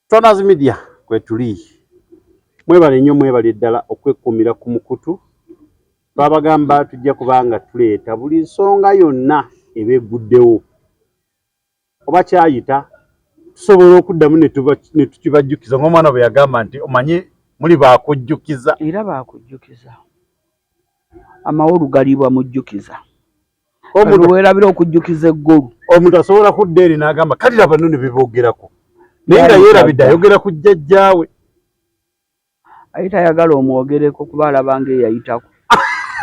Tonaz Media kwetuli. Mwebale nnyo, mwebale ddala okwekuumira ku mukutu. Twabagamba tujja kubanga tuleeta buli nsonga yonna eba eguddewo oba kyayita, tusobola okuddamu ne tukibajjukiza ng'omwana bwe yagamba nti omanyi muli baakujjukiza. Era baakujjukiza. Amawolu galiibwa mujjukiza. Kati weerabira okujjukiza eggolu. Omuntu asobola kudda eri n'agamba kati laba nno ne biboogerako, naye nga yeerabidde ayogera ku jjajjaawe. Aye tayagala omwogereko kuba alaba ng'eyayitako,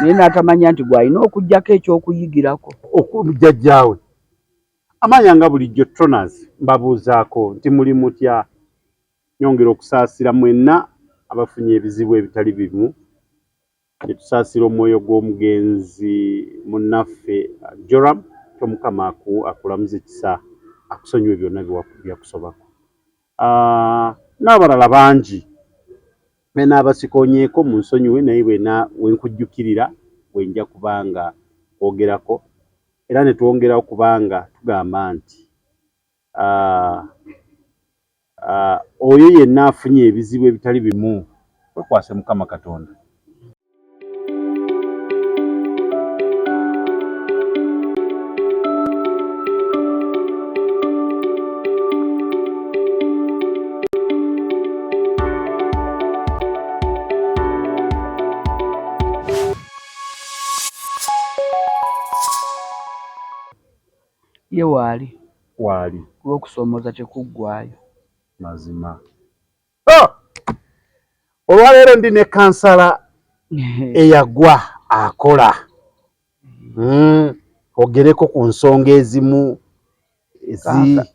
naye n'atamanya nti gw'alina okuggyako eky'okuyigirako. Jjajjaawe. Amaanya nga bulijjo Tronaz mbabuuzaako nti muli mutya? Nyongera okusaasira mwenna abafunye ebizibu ebitali bimu. Ne tusaasira omwoyo gw'omugenzi munnaffe Joram, Omukama akulamuze kisa, akusonyiwe byonna byakusobako. N'abalala bangi benaabasikonyeko munsonyiwe, naye bwena wenkujjukirira wenja kubanga kwogerako, era ne twongera okubanga tugamba nti oyo yenna afunye ebizibu ebitali bimu wekwase Mukama Katonda. Ye waali. Waali. Kuba okusoomooza tekuggwaayo. Mazima. Oh! Olwaleero ndi ne kansala eyagwa akola. Ogereko ku nsonga ezimu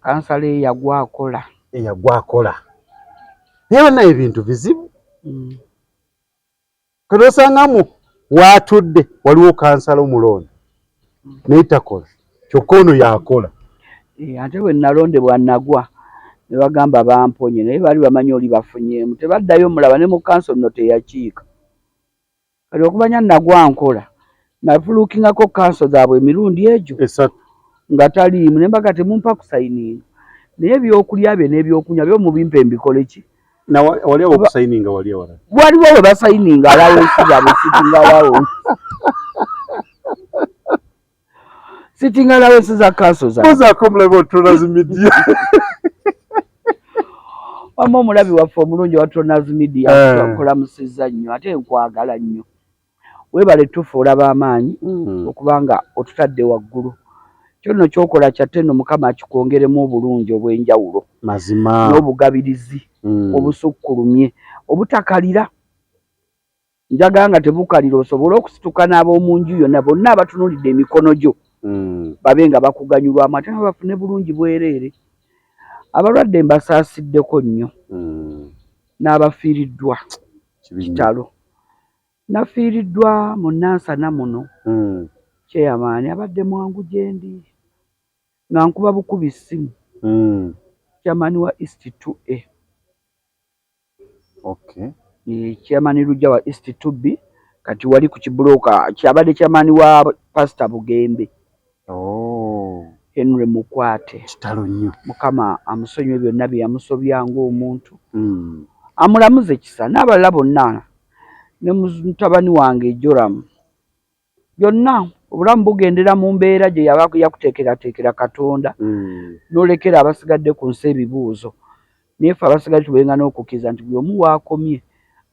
Kansala eyagwa akola. Eyagwa akola. Naye bannaye ebintu bizibu. Kati osangamu waatudde waliwo kansala omulonde naye takola, kyokka ono yakola. Ate bwe nalondebwa nagwa ne bagamba bamponye, naye baali bamanyi oli bafunyeemu, tebaddayo mulaba ne mu kanso nno teyakiika. Kati okumanya nagwa nkola, nafulukingako kanso zaabwe emirundi egyo esatu nga taliimu, ne mbaga temumpa kusayininga, naye ebyokulya bye n'ebyokunywa byo mubimpe mbikole ki? Wali awo okusayininga wali awalala? Waliwo we basayininga alawensi zaabwe, sitting allowance. Sitting allowance za kanso zaabwe. Buuzaako omulabi wa Tronaz Media. Wamma omulabi waffe omulungi wa Tronaz Media, nkulamusizza nnyo ate nkwagala nnyo. Weebale tufuula b'amaanyi okubanga otutadde waggulu. Kyo nno ky'okola kyatte nno Mukama akikwongeremu obulungi obw'enjawulo. Mazima. N'obugabirizi obusukkulumye obutakalira. Njagala nga tebukalira osobole okusituka n'ab'omu nju yonna bonna abatunuulidde emikono gyo babe nga bakuganyulwamu ate nabo bafune bulungi bwereere. Abalwadde mbasaasiddeko nnyo n'abafiiriddwa kitalo. Nafiiriddwa mu Nansana muno. Chairman abadde mwangu gye ndi nga nkuba bukubi ssimu. Chairman wa East 2A. Chairman Lujja wa East 2B kati wali ku kibulooka kyabadde chairman wa Pastor Bugembe. Henry Mukwate. Kitalo nnyo. Mukama amusonyiwe byonna bye yamusobya ng'omuntu. Amulamuze kisa n'abalala bonna ne mutabani wange Joram. Byonna obulamu bugendera mu mbeera gye yaba yakuteekerateekera Katonda n'olekera abasigadde ku nsi ebibuuzo. Naye ffe abasigadde tubenga n'okukkiriza nti buli omu w'akomye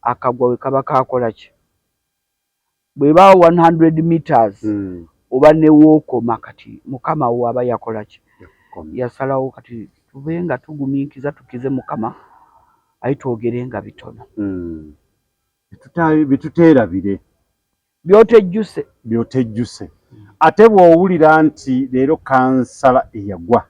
akagwa we kaba kaakola ki. Bw'eba 100 meters oba ne w'okoma kati Mukama wo aba yakola ki, yasalawo. Kati tube nga tugumiikiza tukize Mukama aye twogere nga bitono. Bituteerabire. By'otejjuse. By'otejjuse. Ate bw'owulira nti leero kansala eyagwa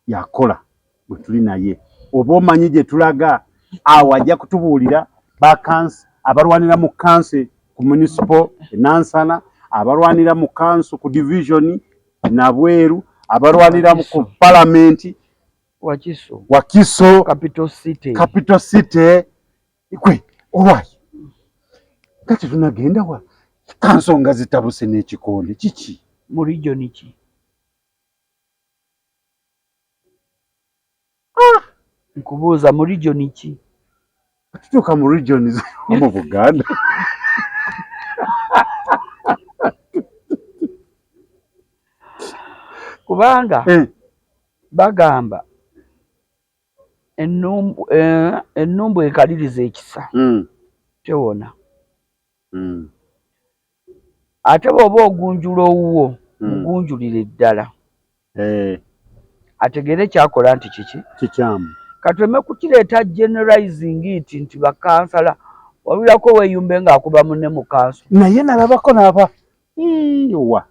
yakola bwe tuli naye, oba omanyi gye tulaga, awo ajja kutubuulira bakansi abalwanira mu kanso ku municipal e Nansana, abalwanira mu kanso ku division Nabweru, abalwanira ku palamenti Wakiso, Wakiso, Capital City, Capital City. Kwe olwayi nga tetunagenda wa kanso nga zitabuse n'ekikonde kiki mu region ki? Nkubuuza mu region ki? Tutuuka mu region mu Buganda. Kubanga bagamba ennumbu ekaliriza ekisa tewona. Ate bw'oba ogunjula owuwo, mugunjulire ddala. Ategeere kyakola nti kiki? Kikyamu. Katuleme kukireeta generalizing it nti bakansala wawulirako weeyumbe ng'akuba munne mu kanso. Naye nalabako n'aba wa.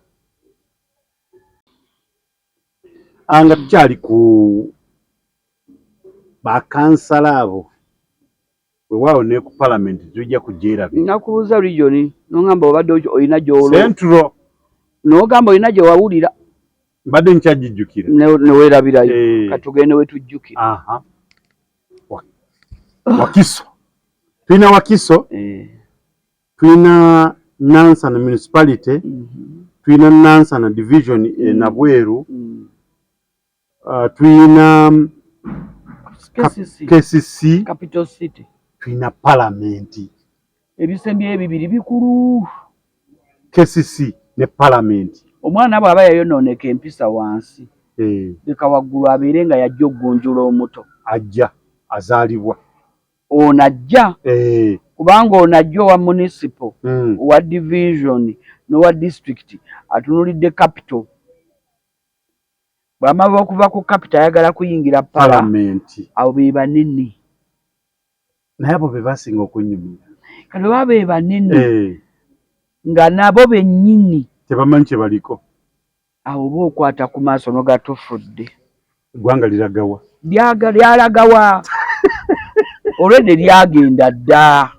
Nga tukyali ku bakansala abo, weewaawo ne ku palamenti tujja kugyerabira. Nakubuuza region n'ongamba obadde olina gy'olo. Central. N'ogamba olina gye wawulira. Mbadde nkyagijjukira. Ne weerabirayo. Katugende we tujjukira. Wakiso. Tulina Wakiso. Tulina Nansana Municipality. Tulina Nansana Division e Nabweru. Tulina KCC. KCC. Capital City. Tulina Palamenti. Ebisembyeyo ebibiri bikulu. KCC ne Palamenti. Omwana bw'aba yayonooneka empisa wansi, leka waggulu abeere nga yajja okugunjula omuto. Ajja azaalibwa. Ono ajja. Kubanga ono ajja owa municipal, owa division n'owa district atunulidde capital. Bw'amala okuva ku capital ayagala kuyingira Palamenti. Abo be banene. Naye abo be basinga okunnyumira. Kati baba be banene nga nabo bennyini tebamanyi kye baliko. Awo oba okwata ku maaso n'ogatufudde. Eggwanga liragawa? Lyalagawa. Olwedde lyagenda dda.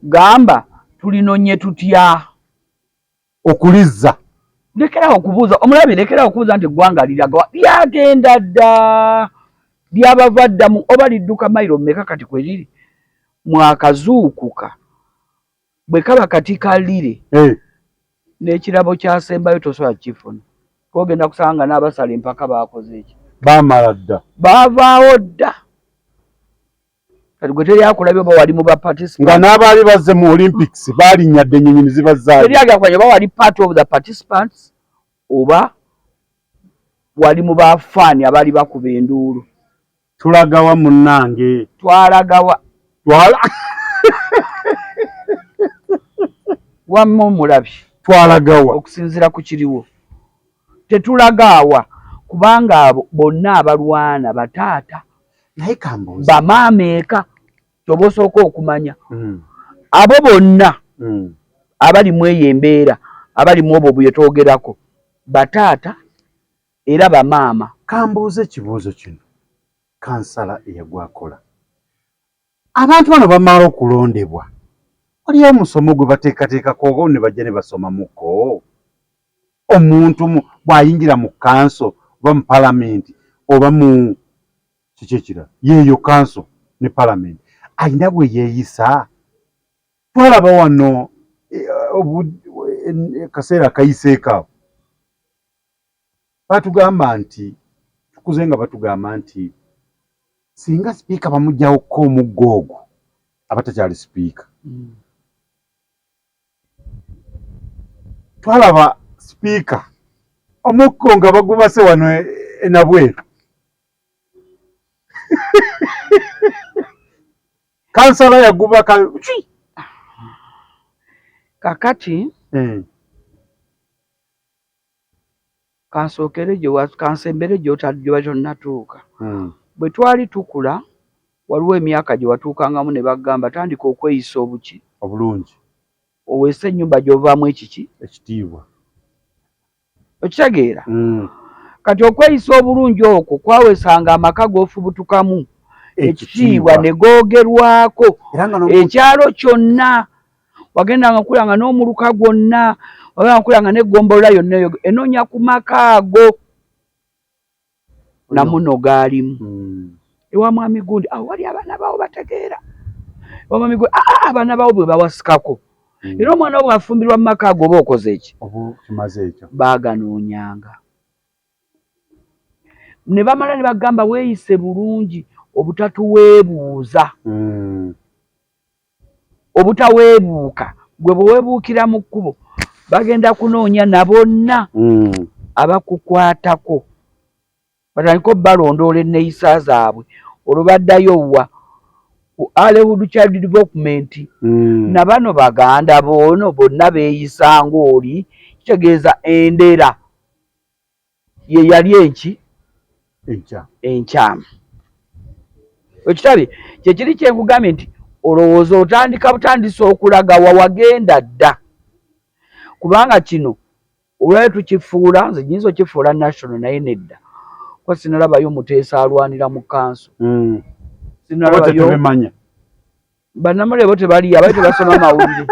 Gamba tulinonye tutya? Okulizza. Lekerawo okubuuza, omulabi lekerawo okubuuza nti eggwanga liragawa. Lyagenda dda. Lyabava dda oba lidduka mayiro mmeka kati kwe liri. Mwakazuukuka. Bwe kaba kati kalire. N'ekirabo kyasembayo tosobola kukifuna. Ogenda kusanga n'abasala empaka baakoze eki? Baamala dda. Baavaawo dda. Kati gwe teri akulabye oba wali mu ba participants. Nga n'abaali bazze mu Olympics baalinnya dda ennyonyi ne zibazzaayo. Teri akulabye oba wali part of the participants oba wali mu bafaani abaali bakuba enduulu. Tulagawa munnange. Twalagawa. Wamma omulabi. Twalagawa. Okusinziira ku kiriwo. Tetulagaawa kubanga abo bonna abalwana bataata. Naye kambuuze. Bamaama eka kyoba osooka okumanya. Abo bonna abali mu eyo embeera, abali mu obwo bwe twogerako, bataata era bamaama. Kambuuze ekibuuzo kino. Kansala eyagwakola. Abantu bano bamala okulondebwa. Waliyo omusomo gwe bateekateekako ne bajja ne basomamuko. Omuntu bw'ayingira mu kanso oba mu palamenti oba mu kiki ekirala, yeeyo kanso ne palamenti alina bwe yeeyisa. Twalaba wano kaseera akayiseeko awo. Batugamba nti tukuze nga batugamba nti singa sipiika bamuggyawo omuggo ogwo aba takyali sipiika. Twalaba sipiika omukko nga bagubase wano e Nabweru. Kansala yaguba Kakati kansookere kansembere gy'oba tonnatuuka. Bwe twali tukula waliwo emyaka gye watuukangamu ne bagamba tandika okweyisa obuki obulungi, oweese ennyumba gy'ovaamu ekiki ekitiibwa. Okitegeera? Kati okweyisa obulungi okwo kwawesanga amaka g'ofubutukamu ekitiibwa ne googerwako ekyalo kyonna. Wagendanga okulanga n'omuluka gwonna, wagendanga okulanga n'eggombolola yonna eyo enoonya ku maka ago namuno gaalimu. Ewa mwami gundi awo wali abaana bawo bategeera. Ewa mwami gundi abaana bawo bwe bawasikako. Era omwana wo bw'afumbirwa mu maka ago oba okoze eki? Baaganoonyanga. Ne bamala ne bagamba weeyise bulungi obutatuweebuuza. Obutaweebuuka, gwe bwe weebuukira mu kkubo bagenda kunoonya na bonna abakukwatako, batandike obalondoola enneeyisa zaabwe. Olwo baddayo wa ku Earlyhood Child Development. Na bano baganda boono bonna beeyisa ng'oli, kitegeeza endera ye yali enki enkyamu. Ekitabe kyekiri kyenkugambye nti olowooza otandika butandisa okulaga wa wagenda dda, kubanga kino olwali tukifuula, nze nyinza okifuula national, naye nedda, kuba sinalabayo Muteesa alwanira mu kanso. Sinalabayo. Bannamawulire bo tebaliyo, abali tebasoma mawulire,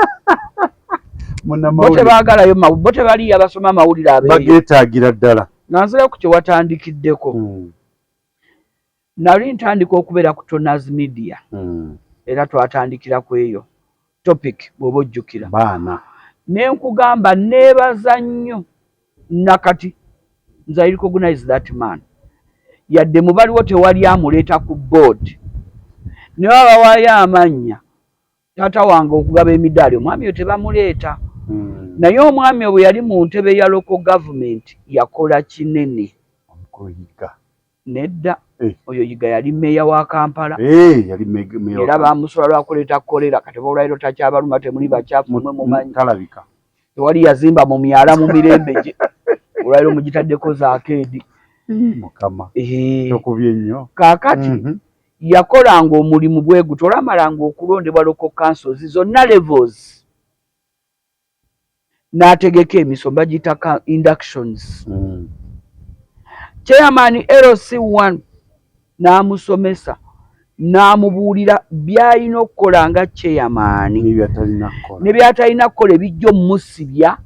bo tebaagalayo, bo tebaliyo abasoma amawulire abeeyo. Bageetaagira ddala. Nga nzira ku kye watandikiddeko, nali ntandika okubeera ku Tonaz Media, era twatandikira ku eyo topic, bw'oba ojjukira. Baana. Ne nkugamba neebaza nnyo, nakati nze I recognize that man, yadde mu baliwo tewali amuleeta ku board, naye abawaayo amannya taata wange okugaba emidaali, omwami oyo tebamuleeta. Naye omwami oyo bwe yali mu ntebe ya local government yakola kinene. Omukulu Yiga? Nedda. Eh. Oyo Yiga yali meeya wa Kampala. Eh, yali meeya. Era bamusola lwakuleeta kolera. Kati olwaliro takyabaluma, temuli bakyafu mwe mumanyi. Talabika. Tewali yazimba mu myala mu mirembe gye, olwaliro mugitaddeko zaakeedi. Mukama. Tokubye nnyo. Kaakati yakolanga omulimu bwe guti, olwamalanga okulondebwa local councils zonna levels, n'ategeka emisomo bagiyita inductions. Chairman LC1 n'amusomesa, n'amubuulira by'alina okukola nga chairman ne by'atalina kukola ebijja omumusibya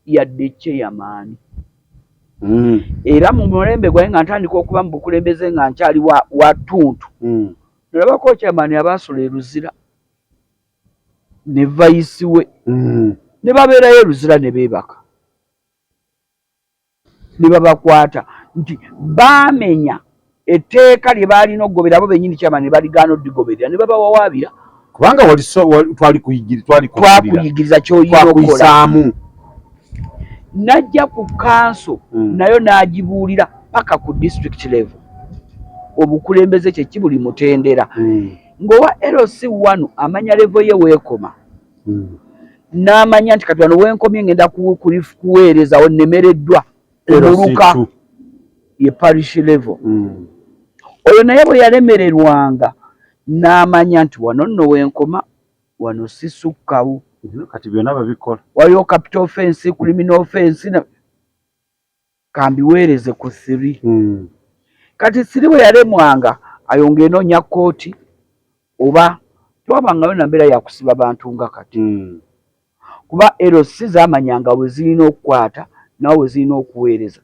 yadde chairman. Era mu mulembe gwange nga ntandika okuba mu bukulembeze nga nkyali wa ttuntu, nalabako chairman abaasula e Luzira ne vice we, ne babeerayo e Luzira ne beebaka, ne babakwata nti baamenya etteeka lye baalina okugobera bo bennyini, chairman ne baligaana odigoberera ne babawawaabira. Kubanga twakuyigiriza ky'olina okukola. Najja ku kanso nayo n'agibuulira paka ku district level, obukulembeze kye ki, buli mutendera. Ng'owa LC 1 amanya level ye weekoma, n'amanya nti kati wano wenkomye ngenda kuweerezawo nnemereddwa omuluka, ye parish level. Oyo naye bwe yalemererwanga n'amanya nti wano nno wenkoma, wano sisukkawo. Kati byonna babikola. Waliwo capital offense, criminal offense, kambiweereze ku three. Kati three bwe yalemwanga ayo ng'enoonya kkooti, oba tewabangayo na mbeera yakusiba bantu nga kati, kuba LC zaamanyanga we zirina okukwata nawe we zirina okuweereza,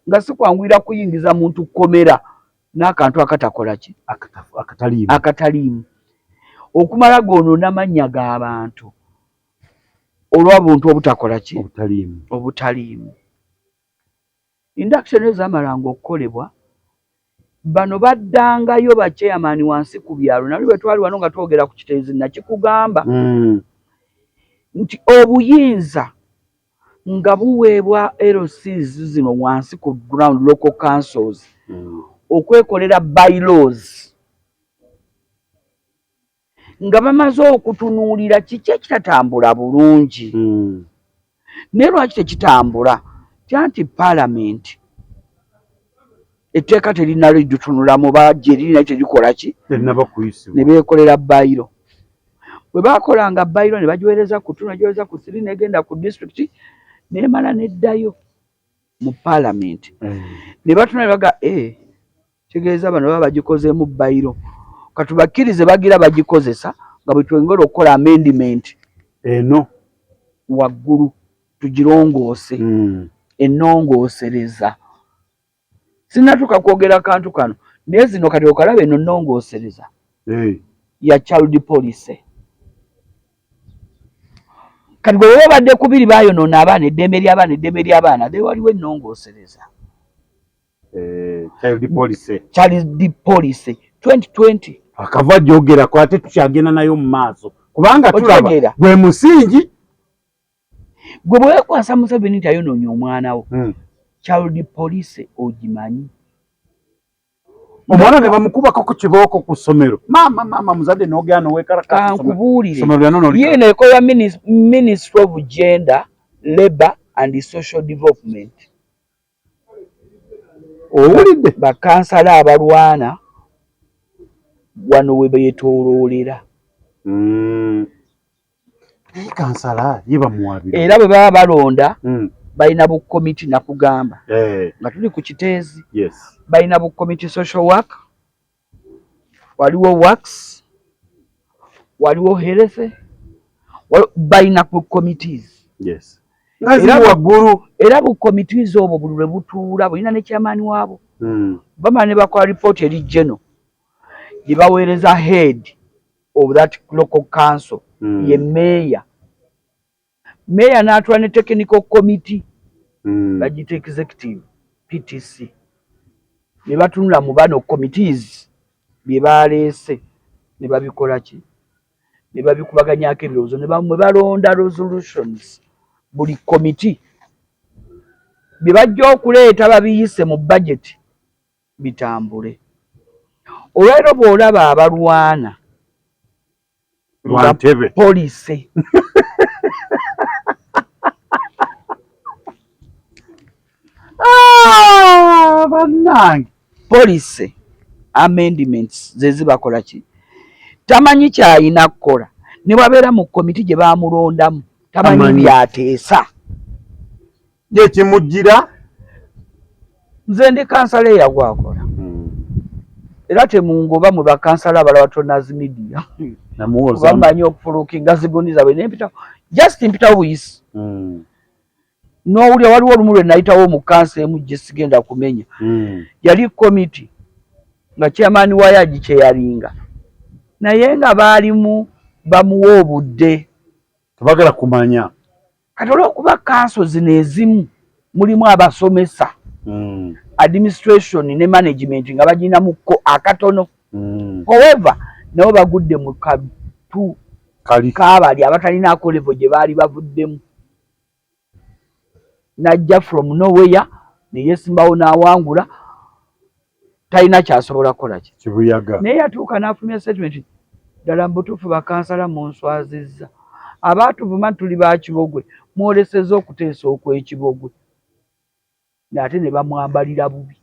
nga si kwanguyira kuyingiza muntu kkomera n'akantu akatakola ki, akataliimu, okumala goonoona mannya g'abantu olw'obuntu obutakola ki, obutaliimu. Induction ezo zaamalanga okukolebwa, bano baddangayo ba chairman wansi ku byalo. Nali bwe twali wano nga twogera ku Kiteezi, nakikugamba nti obuyinza nga buweebwa LCs zino wansi ku ground, local councils, okwekolera bylaws nga bamaze okutunuulira kiki ekitatambula bulungi. Naye lwaki tekitambula? Tya nti paalamenti etteeka terinaligitunulamu, bajja eriri naye terikola ki, ne beekolera bylaw. Bwe baakolanga bylaw ne bagiweereza ku two, negiweereza ku three, negenda ku disitulikiti, nemala neddayo mu paalamenti, ne batuna ne baga e kitegeeza bano baba bagikozeemu bylaw, katubakkirize bagira bagikozesa nga bwe twongera okukola amendment eno waggulu tugirongoose. Ennongoosereza sinnatuuka kwogera kantu kano, naye zino kati okalaba eno nnongoosereza ya child policy. Kati gwe bwe babadde kubiri bayonoona abaana, eddembe ly'abaana, eddembe ly'abaana, de waliwo ennongoosereza. Child policy. Child policy 2020. Akava gyogerako, ate tukyagenda nayo mu maaso kubanga tulaba Otegeera. gwe musingi. Gwe bwewekwasa Museveni nti ayonoonya omwana wo, child policy ogimanyi? Omwana ne bamukubako ku kibooko ku ssomero, maama, maama, muzadde n'ogenda nowekalaka. Kankubuulire. Ssomero lyano. Yino ekola Ministry of Gender, Labour and Social Development. Owulidde? Bakansala abalwana wano we beetooloolera. Naye kansala ye bamuwabira. Era bwe baba balonda, balina bukomiti. Nakugamba nga tuli ku Kiteezi, balina bukomiti, social work, waliwo works, waliwo health, balina ku committees. Nga ziri waggulu. Era bucommittees obwo buli lwe butuula bulina ne chairman waabwo. Bamala ne bakola ripooti eri geno gye baweereza head of that local council, ye meeya. Meeya n'atula ne technical committee, bagiyita executive PTC, ne batunula mu bano committees bye baleese ne babikola ki, ne babikubaganyako ebirowoozo, ne balonda resolutions. Buli committee bye bajja okuleeta babiyise mu budget bitambule. Olwaleero bw'olaba abalwana lwa ntebe, policy. Ah, bannange! Policy amendments ze zibakola ki, tamanyi kyayina kukola. Ne bwabeera mu komiti gye bamulondamu, tamanyi Tamanyi. byateesa. Gyekimujjira. Nze ndi kansala eyagwakola, era temungoba mwe bakansala abalala Tonas Media, namuwoza. Kuba mmanyi okufulukinga zigundi zaabwe nempitawo, just mpitawo buyisi. N'owulira waliwo olumu lwe nayitawo mu kanso emu gye sigenda kumenya, yali komiti nga chairman waayo agikyeyalinga, naye nga baalimu bamuwa obudde. Tebagala kumanya. Kati olwokuba kanso zino ezimu mulimu abasomesa, administration ne management nga baginamuko akatono, however nabo bagudde mu katu kali kaabali abatalinaako level gye baali bavuddemu. Najja from nowhere neyesimbawo n'awangula, talina kyasobola kukola ki. Kibuyaga. Naye yatuuka n'afulumya statement, ddala mu butuufu bakansala munswazizza, abaatuvuma nti tuli ba Kibogwe, mwolesezza okuteesa okw'Ekibogwe, ate ne bamwambalira bubi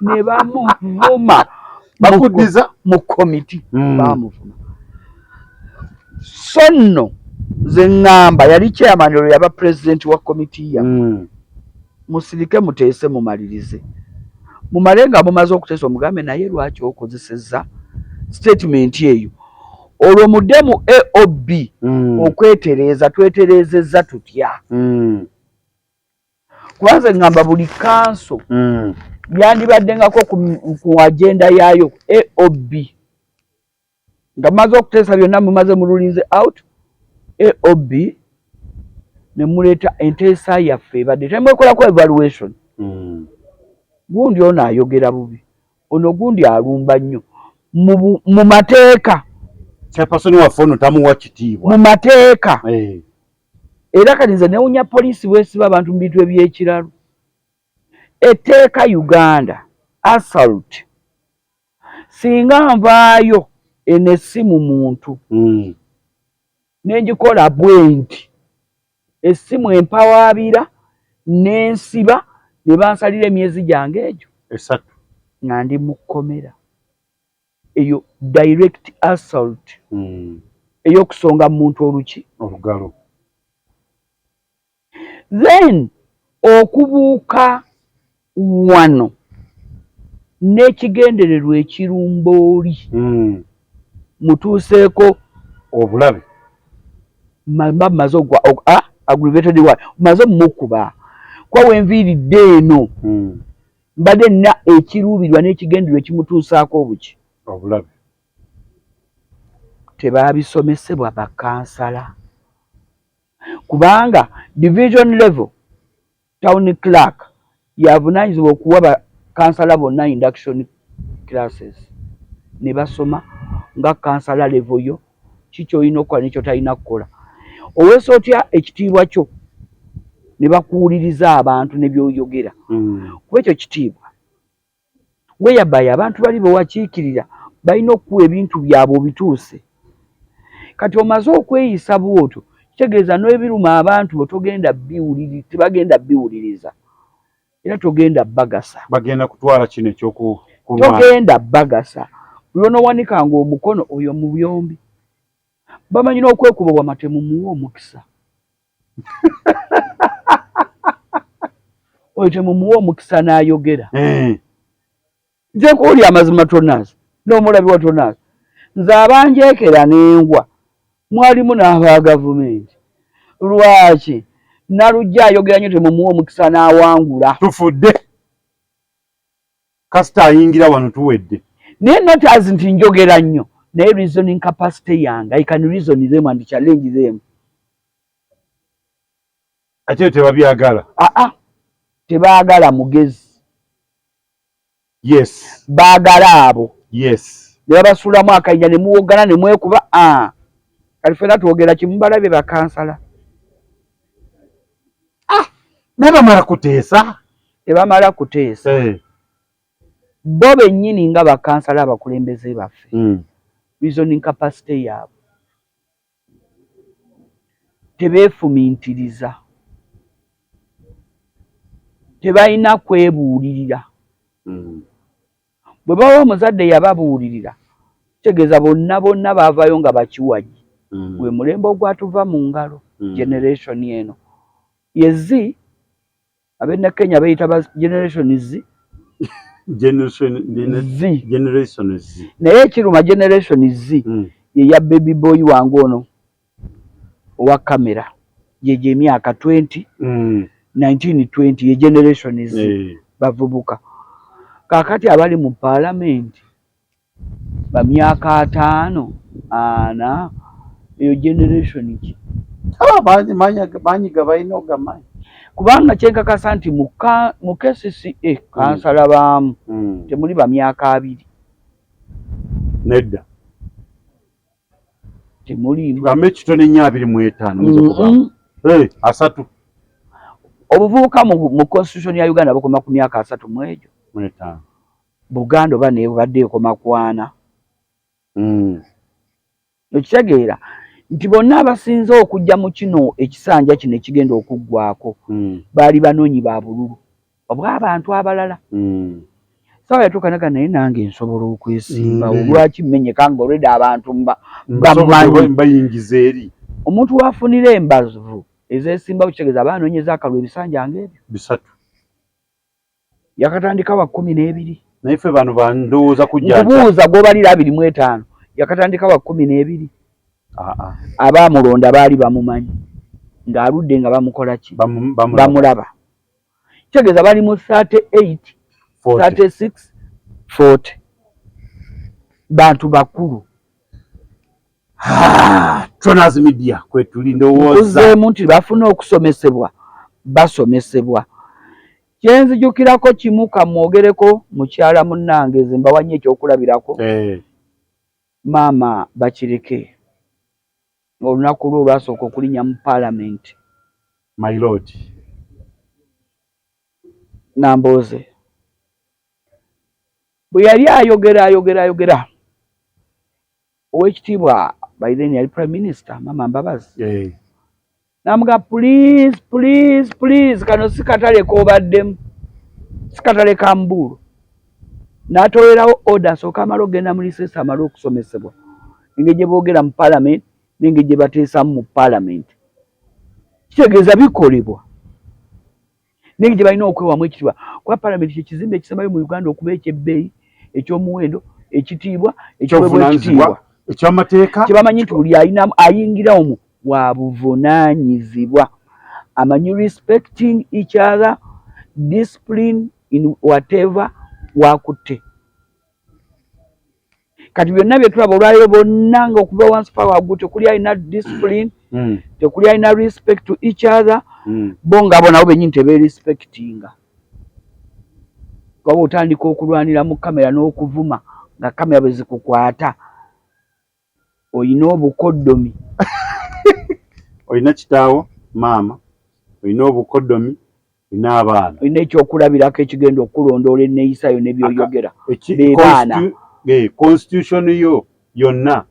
ne bamuvuma. Bakuddiza. Mu komiti. Bamuvuma. So nno nze ŋŋamba yali chairman, olwo yaba president wa komiti yammwe, musirike muteese, mumalirize, mumale nga mumaze okuteesa omugambe, naye lwaki okozesezza statement eyo? Olwo mudde mu AOB okwetereeza. Twetereezezza tutya? Kuba nze ŋŋamba buli kanso yandibaddengako ku agenda yaayo AOB, nga mumaze okuteesa byonna, mumaze mululinze out AOB ne muleeta enteesa yaffe ebadde temwekolako evaluation. Gundi ono ayogera bubi, ono gundi alumba nnyo mu mateeka. Chairperson waffe ono tamuwa kitiibwa. Mu mateeka. Era kati nze newunya poliisi bwesiba abantu mu bintu ebyekiralu. Etteeka Uganda, assault, singa nvaayo eno essimu muntu nengikola bwe nti, essimu empawaabira nensiba ne bansalira emyezi gyange egyo 3, nga ndi mu kkomera. Eyo direct assault, ey'okusonga mu muntu oluki. Olugalo. Then okubuuka wano n'ekigendererwa ekirumba oli, mutuuseeko obulabe, mba mmaze ogwa aggravated one, maze mukuba kuba wenviiridde eno, mbadde nina ekiruubirwa n'ekigendererwa ekimutuusaako obuki? Obulabe. Tebaabisomesebwa bakansala, kubanga division level town clerk Yavunaanyizibwa okuwa bakansala bonna induction classes ne basoma nga kansala level yo, ki ky'olina okukola ne ky'otalina kukola. Oweesa otya ekitiibwa kyo ne bakuwuliriza abantu ne by'oyogera. Kuba ekyo kitiibwa. Whereby abantu bali be wakiikirira balina okukuwa ebintu byabwe obituuse. Kati omaze okweyisa bw'otyo, kitegeeza n'ebiruma abantu bo togenda biwuliri, tebagenda biwuliriza era togenda bagasa. Bagenda kutwala kino ekyokulwana. Togenda bagasa. Buli lw'onoowanikanga omukono oyo mu byombi. Bamanyi n'okwekuba wama temumuwa omukisa. Oyo temumuwa omukisa n'ayogera. Nze nkuwulira amazima tonaazi n'omulabi wa tonaazi. Nze abanjeekera n'engwa mwalimu n'aba gavumenti. Lwaki? Nalujja ayogera nnyo temumuwa omukisa n'awangula. Tufudde. Kasita ayingira wano tuwedde. Naye not as nti njogera nnyo naye reasoning capacity yange, I can reason them and challenge them. Ate tebabyagala. Aa, tebaagala mugezi. Yes. Baagala abo. Yes. Ne babasuulamu akayinja ne muwoggana ne mwekuba. Aa, kati ffenna twogera kimu, balabye bakansala. Ah, naye bamala kuteesa. Tebamala kuteesa. Bo bennyini nga bakansala abakulembeze baffe. Reasoning capacity yaabwe. Tebeefumintiriza. Tebalina kwebuulirira. Bwe baba omuzadde yababuulirira, kitegeeza bonna bonna baavaayo nga bakiwagi. Gwe mulembe ogwatuva mu ngalo, generation eno. Ye Z, ab'e Kenya beeyita ba generation Z. Z. Generation Z. Naye ekiruma generation Z ye ya baby boy wange ono owa kamera, gyegyo emyaka 20, 19, 20, ye generation Z, bavubuka. Kaakati abali mu paalamenti ba myaka 50, 40, eyo generation ki? Maanyi balina ogamanyi. Kubanga kyenkakasa nti mu KCCA kansala baamu temuli ba myaka 20. Nedda. Temuliimu. Tugambe ekitono ennyo 25. 30. Obuvubuka mu constitution ya Uganda bukoma ku myaka 30 mu egyo. 5. Buganda oba nebadde ekoma ku 40. Okitegeera nti bonna abasinze okujja mu kino ekisanja kino ekigenda okuggwako baali banoonyi ba bululu obw'abantu abalala. Sawa yatuuka naga naye nange nsobola okwesimbawo. Lwaki mmenyeka nga already abantu bamanyi. Mbayingiza eri. Omuntu w'afunira embavu ezeesimbawo kitegeeza aba anoonyeza akalulu ebisanja ng'ebyo. 3. Yakatandika wa 12. Naye ffe bano bandowooza kujja. Nkubuuza gw'obalira 25 yakatandika wa 12. Abaamulonda baali bamumanyi ng'aludde nga bamukola ki? Bamulaba. Kitegeeza bali mu 38, 36, 40. Bantu bakulu. Tronas Media kwe tuli ndowooza. Nkuzeemu nti bafuna okusomesebwa, basomesebwa. Kyenzijukirako kimu kamwogereko mukyala munnange nze mbawa nnyo ekyokulabirako. Maama Bakireke olunaku lwe olwasooka okulinnya mu paalamenti. My lord. Nambooze. Bwe yali ayogera ayogera ayogera oweekitiibwa by then yali prime minister Mama Mbabazi. N'amugamba please please please kano si katale k'obaddemu, si katale ka mbuulo. N'atoolerawo order asooke amale okugenda mu recess amale okusomesebwa engeri gye boogera mu paalamenti n'engeri gye bateesamu mu paalamenti. Kitegeeza bikolebwa n'engeri gye balina okwewamu ekitiibwa kuba paalamenti kye kizimbe ekisembayo mu Uganda okuba eky'ebbeeyi, eky'omuwendo, ekitiibwa, ekiweebwa ekitiibwa. Eky'amateeka. Kye bamanyi nti buli ayingira omwo wa buvunaanyizibwa. Amanyi respecting each other, discipline in whatever wakutte. Kati byonna bye tulaba olwaleero bonna nga okuva wansi paka waggulu tekuli alina discipline, tekuli alina respect to each other, bo nga bo nabo bennyini tebeerespectinga. Kuba otandika okulwanira mu kamera n'okuvuma nga kamera bwe zikukwata, oyina obukoddomi. Olina kitaawo, maama, olina obukoddomi, olina abaana, olina ekyokulabirako ekigenda okulondoola enneeyisa yo ne by'oyogera. Be baana. Constitution yo yonna,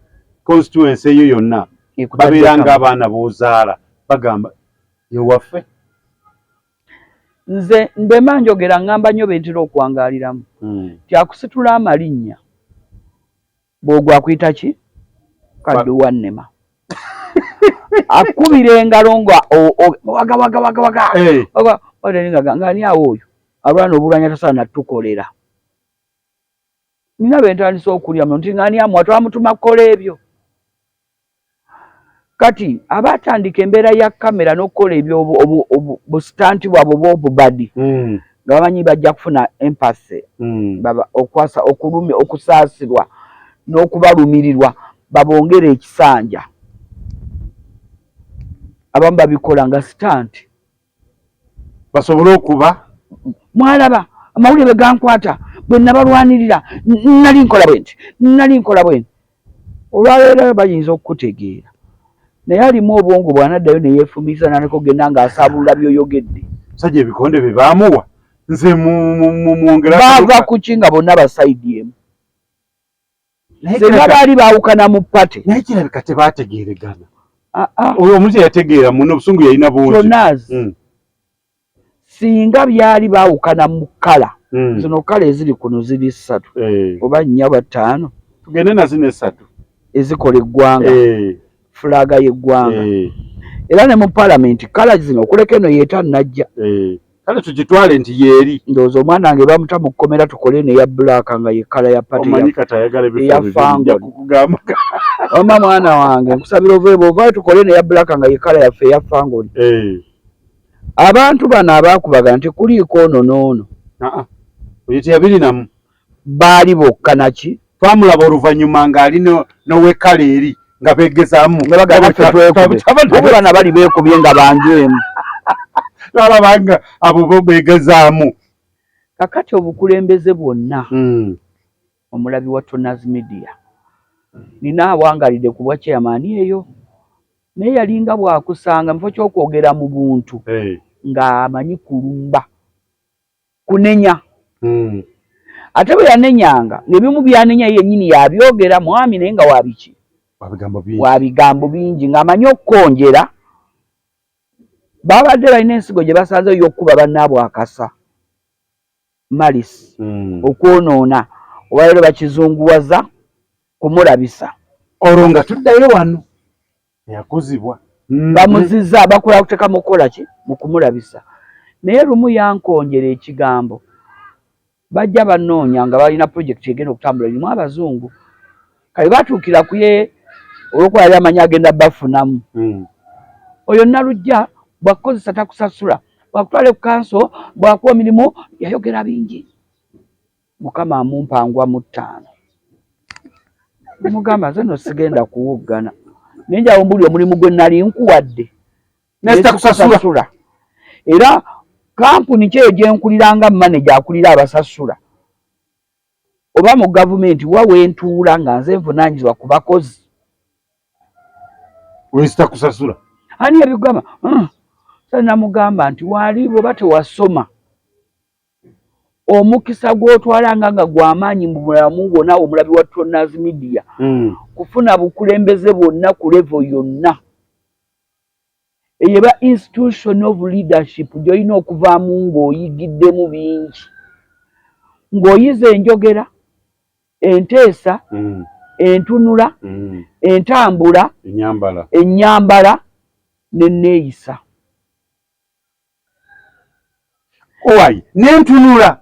constituency yo yonna babeera ng'abaana b'ozaala, bagamba yewaffe. Nze mbema njogera ŋŋamba nnyo bentera okuwangaaliramu ti akusitula amalinnya bw'ogwa akuyita ki? Kaddu wannema. Akubira engalo nga waga waga waga waga nga ani awo oyo alwana obulwanya tasaana tukolera. Nina bentandise okulya nti nga ani amuwa twamutuma kukola ebyo. Kati abatandika embeera ya kamera n'okukola ebyobusitanti bwabwe obw'obubadi nga bamanyi bajja kufuna empathy, okwasa okulumi okusaasirwa n'okubalumirirwa babongere ekisanja. Abamu babikola nga sitanti basobole okuba mwalaba amawulire bwe gankwata bwe nabalwanirira nali nkola bwe nti nali nkola bwe nti. Olwaleero bayinza okukutegeera naye alimu obwongo bw'anaddayo ne yeefumiisa n'aleka okugenda ng'asaabulula by'oyogedde. Musajja ebikonde bye baamuwa nze mwongera baava ku ki nga bonna basayidi emu senga baali baawukana mu pate. Naye kirabika tebaategeeregana. Oyo omuntu yategeera muno obusungu yalina bungi. Tonazi singa byali baawukana mu kkala zino kkala eziri kuno ziri ssatu oba nnya oba ttaano, tugende na zino essatu ezikola eggwanga, fulaaga y'eggwanga. Era ne mu paalamenti kkala zino okuleka eno yeetannajja. Kale tukitwale nti yeeri. Ndowooza omwana wange bamuta mu kkomera tukole eno eya black nga ye kkala ya pate omanyi kati ayagala eya fango. Wamma mwana wange nkusabira ove bw'ovaayo tukole eno eya black nga ye kkala yaffe eya fangoni. Abantu bano abaakubagana tekuliiko ono n'ono. Oyo teyabirinamu. Baali bokka naki? Twamulaba oluvannyuma ng'ali n'ow'ekkala eri nga beegezaamu. Nga bagamba ffe twekube. Ate bano abali beekubye nga banju emu. Twalaba nga abo bo beegezaamu. Kakati obukulembeze bwonna omulabi wa Tonaz Media nina awangalidde ku bwa chairman eyo naye yalinga bw'akusanga mu kifo ky'okwogera mu buntu ng'amanyi kulumba kunenya. Ate bwe yanenyanga ng'ebimu byanenya ye yennyini yabyogera mwami naye nga wabiki wa bigambo bingi ng'amanyi okukonjera. Babadde balina ensigo gye basanze ey'okukuba bannaabwe akasa malisi okwonoona oba leero bakizunguwaza kumulabisa. Olwo nga tuddayo wano eyakuzibwa bamuziza bakola kuteeka mu kukola ki mu kumulabisa. Naye lumu yankonjera ekigambo bajja bannoonya nga balina pulojekiti egenda okutambula erimu abazungu. Kale batuukira ku ye olw'okuba yali amanyi agenda bafunamu. Oyo Nalujja bw'akukozesa takusasula, bw'akutwala ku kanso, bw'akuwa emirimu, yayogera bingi. Mukama amumpa ngwa mu ttaano. Mugamba nze nno sigenda kuwuggana. Naye njawo mbuli omulimu gwe nali nkuwadde. Nesitakusasula. Era kampuni ki eyo gye nkulira nga maneja akulira abasasula oba mu gavumenti wa wentuula nga nze nvunaanyizibwa ku bakozi. Wesitakusasula. Ani yabigamba? Namugamba nti waali bw'oba tewasoma omukisa gw'otwalanga nga gw'amaanyi mu bulamu bwonna omulabi wa Tonaz Media kufuna bukulembeze bwonna ku level yonna. Eyo eba institution of leadership gy'olina okuvaamu ng'oyigiddemu bingi. Ng'oyize enjogera, enteesa, entunula, entambula, ennyambala n'enneeyisa. Owayi n'entunula.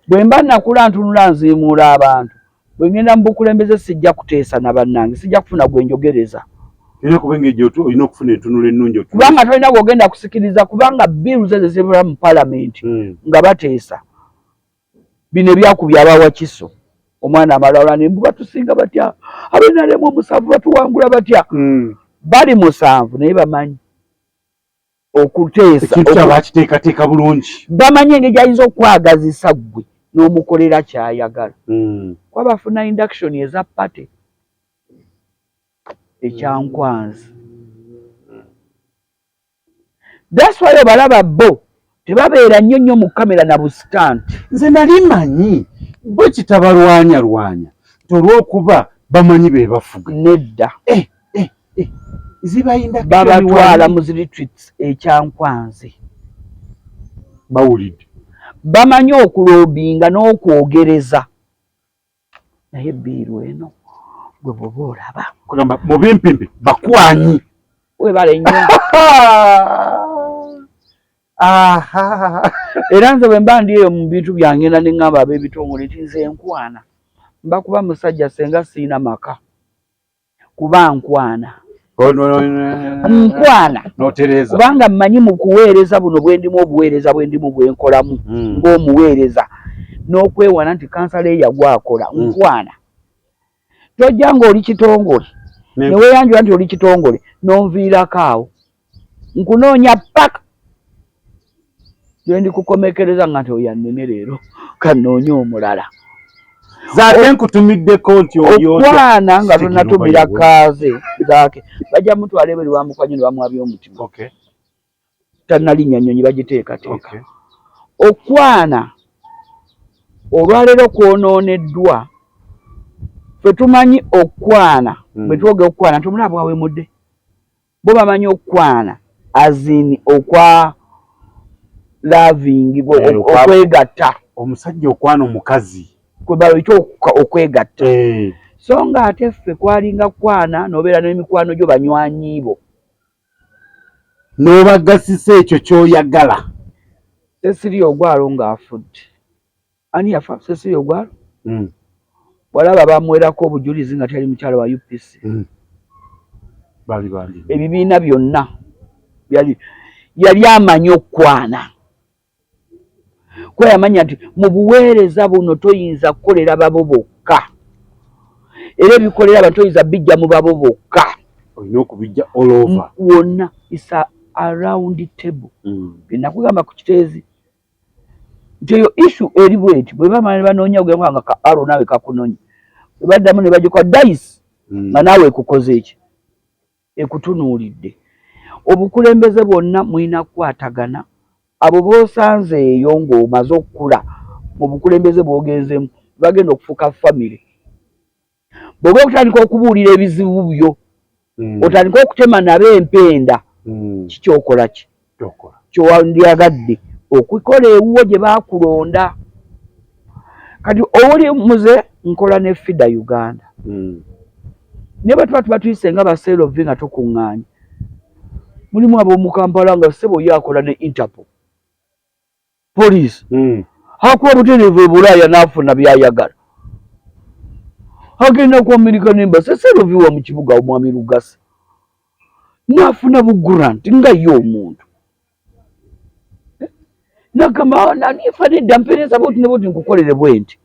Bwe mba nakula ntunula nziimuula abantu. Bwe ngenda mu bukulembeze sijja kuteesa na bannange, sijja kufuna gwe njogereza. Olina kuba engeri olina okufuna entunula ennungi. Kubanga tolina gw'ogenda kusikiriza kubanga bills ezo zibula mu paalamenti nga bateesa. Bino ebyakubya abawa kiso. Omwana amalala ne mbu batusinga batya? Abenalemu omusanvu batuwangula batya? Bali musanvu naye bamanyi. Okuteesa. Ekintu kyaba akiteekateeka bulungi. Bamanyi engeri gyayinza okwagazisa ggwe n'omukolera kyayagala. Kuba bafuna induction eza party ekyankwanzi. That's why obalaba bo tebabeera nnyo nnyo mu kamera na bu stunt. Nze nali manyi bwe kitabalwanyalwanya nti olw'okuba bamanyi be bafuga. Nedda. Eh, eh, eh. Ziba induction. Babatwala wali. Mu zi retreats ekyankwanzi. Bawulidde. Bamanyi okulobbyinga n'okwogereza, naye bill eno gwe bwoba olaba Kugamba mu bimpimpi bakwanyi. Webale nnyo. Aha. Era nze bwe mba ndi eyo mu bintu byange na neŋŋamba ab'ebitongole nti nze nkwana mba kuba musajja senga siina maka kuba nkwana nkwana. Notereza. Kubanga mmanyi mu kuweereza buno bwe ndimu, obuweereza bwe ndimu bwe nkolamu ng'omuweereza n'okwewana nti kansala eyagwa akola. Nkwana tojja ng'oli kitongole ne weeyanjula nti oli kitongole n'onviirako awo nkunoonya paka lwe ndikukomekereza nga nti oyo anneme leero kannoonye omulala. Zaake nkutumiddeko nti oli otya? Okwana nga Sitegeera tonatumira oba kaaze zaake bajja mutwala ebweru bamukwanye ne bamuwabya omutima. Tannalinnya nnyonyi bagiteekateeka. Okwana olwaleero kwonooneddwa. Ffe tumanyi okwana bwe twogera okwana nti omulaba bwawemudde, bo bamanyi okwana as in okwa loving. Eh, Okwegatta. Omusajja okwana omukazi. Kwe bayita okwegatta. So nga ate ffe kwalinga kwana n'obeera n'emikwano gyo, banywanyi bo. N'obagasisa ekyo ky'oyagala. Cecilia Ogwalo ng'afudde, ani yafa? Cecilia Ogwalo walaba bamuwerako obujulizi nga teyali mukyala wa UPC. Bali bangi. Ebibiina byonna yali yali amanyi okukwana kuba yamanya nti mu buweereza buno toyinza kukolera babo bokka, era ebikolera abantu toyinza bijja mu babo bokka. Olina okubijja all over. Wonna is around table. Byenakugamba ku kiteezi nti eyo issue eri bweti, bwe bamala ne banoonya ogenda nga ka aro naawe kakunonye, bwe baddamu ne bagikuwa dayisi nga naawe ekukoze eki ekutunuulidde. Obukulembeze bwonna mulina kukwatagana. Abo b'osanze eyo ng'omaze okukula mu bukulembeze bw'ogenzemu bagenda okufuuka famire. Bw'oba okutandika okubuulira ebizibu byo, otandika okutema nabo empenda, kikyokola ki Kyokola. Kyowandyagadde okukola ewuwo gye baakulonda. Kati owuli muze nkola ne FIDA Uganda, naye bwe tuba tuyise nga baseerovi nga tukuŋŋaanye, mulimu ab'omu Kampala nga ssebo ye akola ne Interpol, poliisi, akuba butereevu e Bulaaya n'afuna by'ayagala, agenda ku American Embassy, seerovi wa mu kibuga omwami Lugasa n'afuna bu grant nga ye omuntu. Eh? Nagamba nanifa nedda mpeereza bwoti ne bwoti nkukolere bwe nti,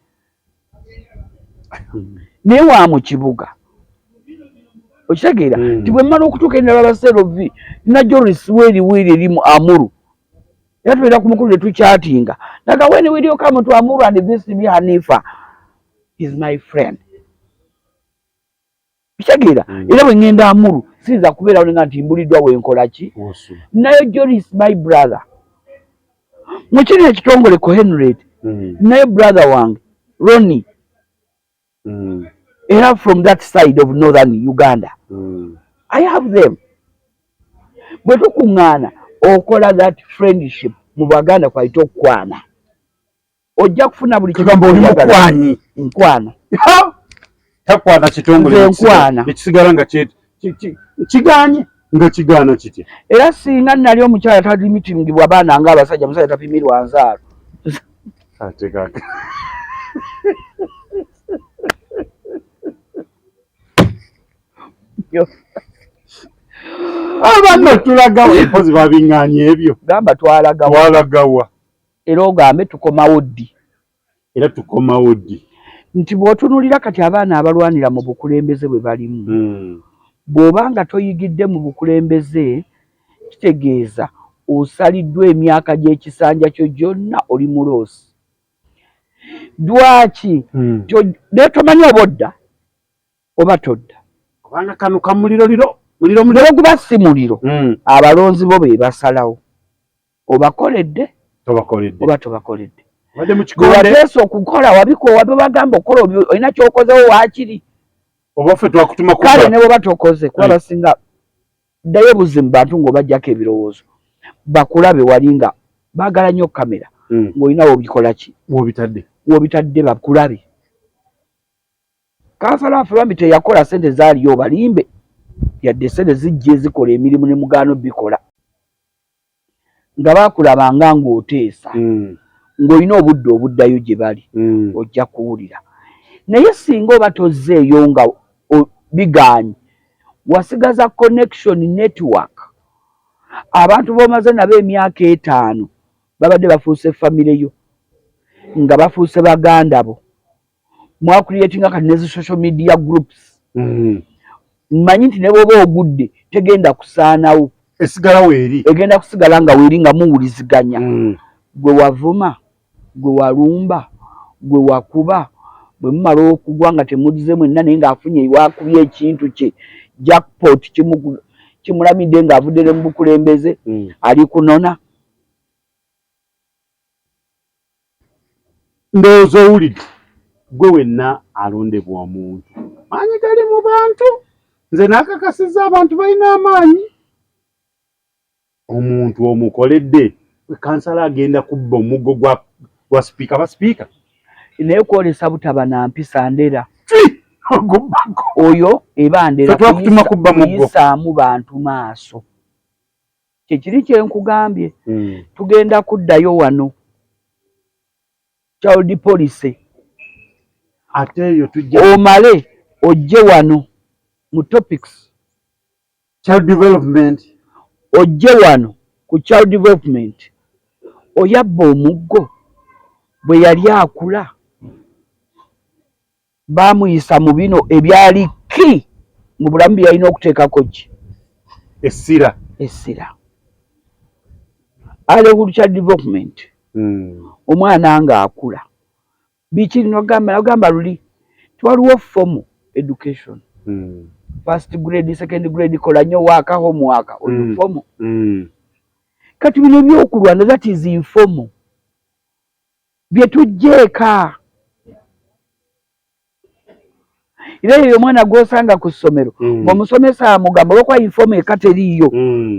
naye wa mu kibuga okitegeera nti bwe mmala okutuuka endala baserovi na Joris weeri weeri eri mu Amuru, era tubeera ku mukulu ne tukyatinga naga when will you come to Amuru and visit me? Hanifa is my friend, kitegeera. Era bwe ŋŋenda Amuru siyinza kubeerawo nenga nti mbuliddwa wenkola ki. Wosula. Nayo Joris my brother mu kino ekitongole ku Henriet, naye brother wange Ronnie, era from that side of northern Uganda. I have them. Bwe tukuŋŋaana okola that friendship mu Baganda kwayita okukwana, ojja kufuna buli kimu Kugamba oli ky'oyagala. mukwanyi. Nkwana. Ha! Takwana kitongole. Nze nkwana. Ekisigala nga kiganye nga kigaana kitya? Era singa nali omukyala talimitingibwa baana nga abasajja, musajja tapimirwa nzaalo. Ate kaka. Abaana tulagawa empozi babiŋŋaanye ebyo. Gamba twalagawa. Twalagawa. Era ogambe tukomawo ddi? Era tukomawo ddi? Nti bw'otunuulira kati abaana abalwanira mu bukulembeze bwe balimu, bw'oba nga toyigidde mu bukulembeze kitegeeza Osaliddwa emyaka gy'ekisanja kyo gyonna, oli mu loss. Lwaki? Naye tomanyi oba odda oba todda. Kubanga kano kamuliro liro muliro muliro. Muliro guba si muliro. Abalonzi bo be basalawo obakoledde tobakoledde oba tobakoledde. Obadde mu kikonde. Wateesa okukola wabikowa bebagamba okukola, olina kyokozewo waakiri. Oba ffe twakutuma. Kale ne bwoba tokoze, kuba basinga ddayo buzimu bantu ng'obajjako ebirowoozo bakulabe wali nga baagala nnyo kamera, ng'olina wobikola ki. Wobitadde. Wobitadde bakulabe. Kansala waffe bambi teyakola, sente zaaliyo obalimbe, yadde sente zijja ezikola emirimu ne mugaano bikola nga bakulabanga ng'oteesa, ng'olina obudde obuddayo gye bali, ojja kuwulira. Naye singa oba tozzeeyo nga bigaanyi, wasigaza connection network, abantu b'omaze nabo emyaka 5 babadde bafuuse famire yo, nga bafuuse baganda bo, mwacreatinga kati nezi social media groups. Mmanyi nti ne bw'oba ogudde tegenda kusaanawo. Esigala weeri. Egenda kusigala nga weeri nga muwuliziganya. Gwe wavuma, gwe walumba, gwe wakuba, bwe mumala okugwa nga temuzze mwenna, naye ng'afunye wakubye ekintu kye jackpot, kimulamidde ng'avudde ne mu bukulembeze, ali kunona. Ndowooza owulidde gwe wenna alondebwa omuntu, maanyi gali mu bantu. Nze naakakasizza abantu balina amaanyi. Omuntu omukoledde, kansala agenda kubba omuggo gwa sipiika, ba sipiika. Naye kwolesa butaba na mpisa ndera. Oyo eba ndera. Twakutuma kubba muggo. Kuyisaamu bantu maaso, kyekiri kyenkugambye. Tugenda kuddayo wano child policy. Ate eyo tujja. Omale ojje wano mu topics. Child development. Ojje wano ku child development. Oyabba omuggo bwe yali akula, baamuyisa mu bino ebyali ki mu bulamu bye yalina okuteekako ki? Essira. Essira. Early child development. Omwana ng'akula biki? Nogamba, nagamba luli tiwaliwo formal education. First grade, second grade, kola nnyo waaka, homework oyo. Formal. Kati bino ebyokulwana, that is informal, bye tujja eka. Era eyo omwana gw'osanga ku ssomero, ng'omusomesa amugamba, olwokuba informal eka teriiyo,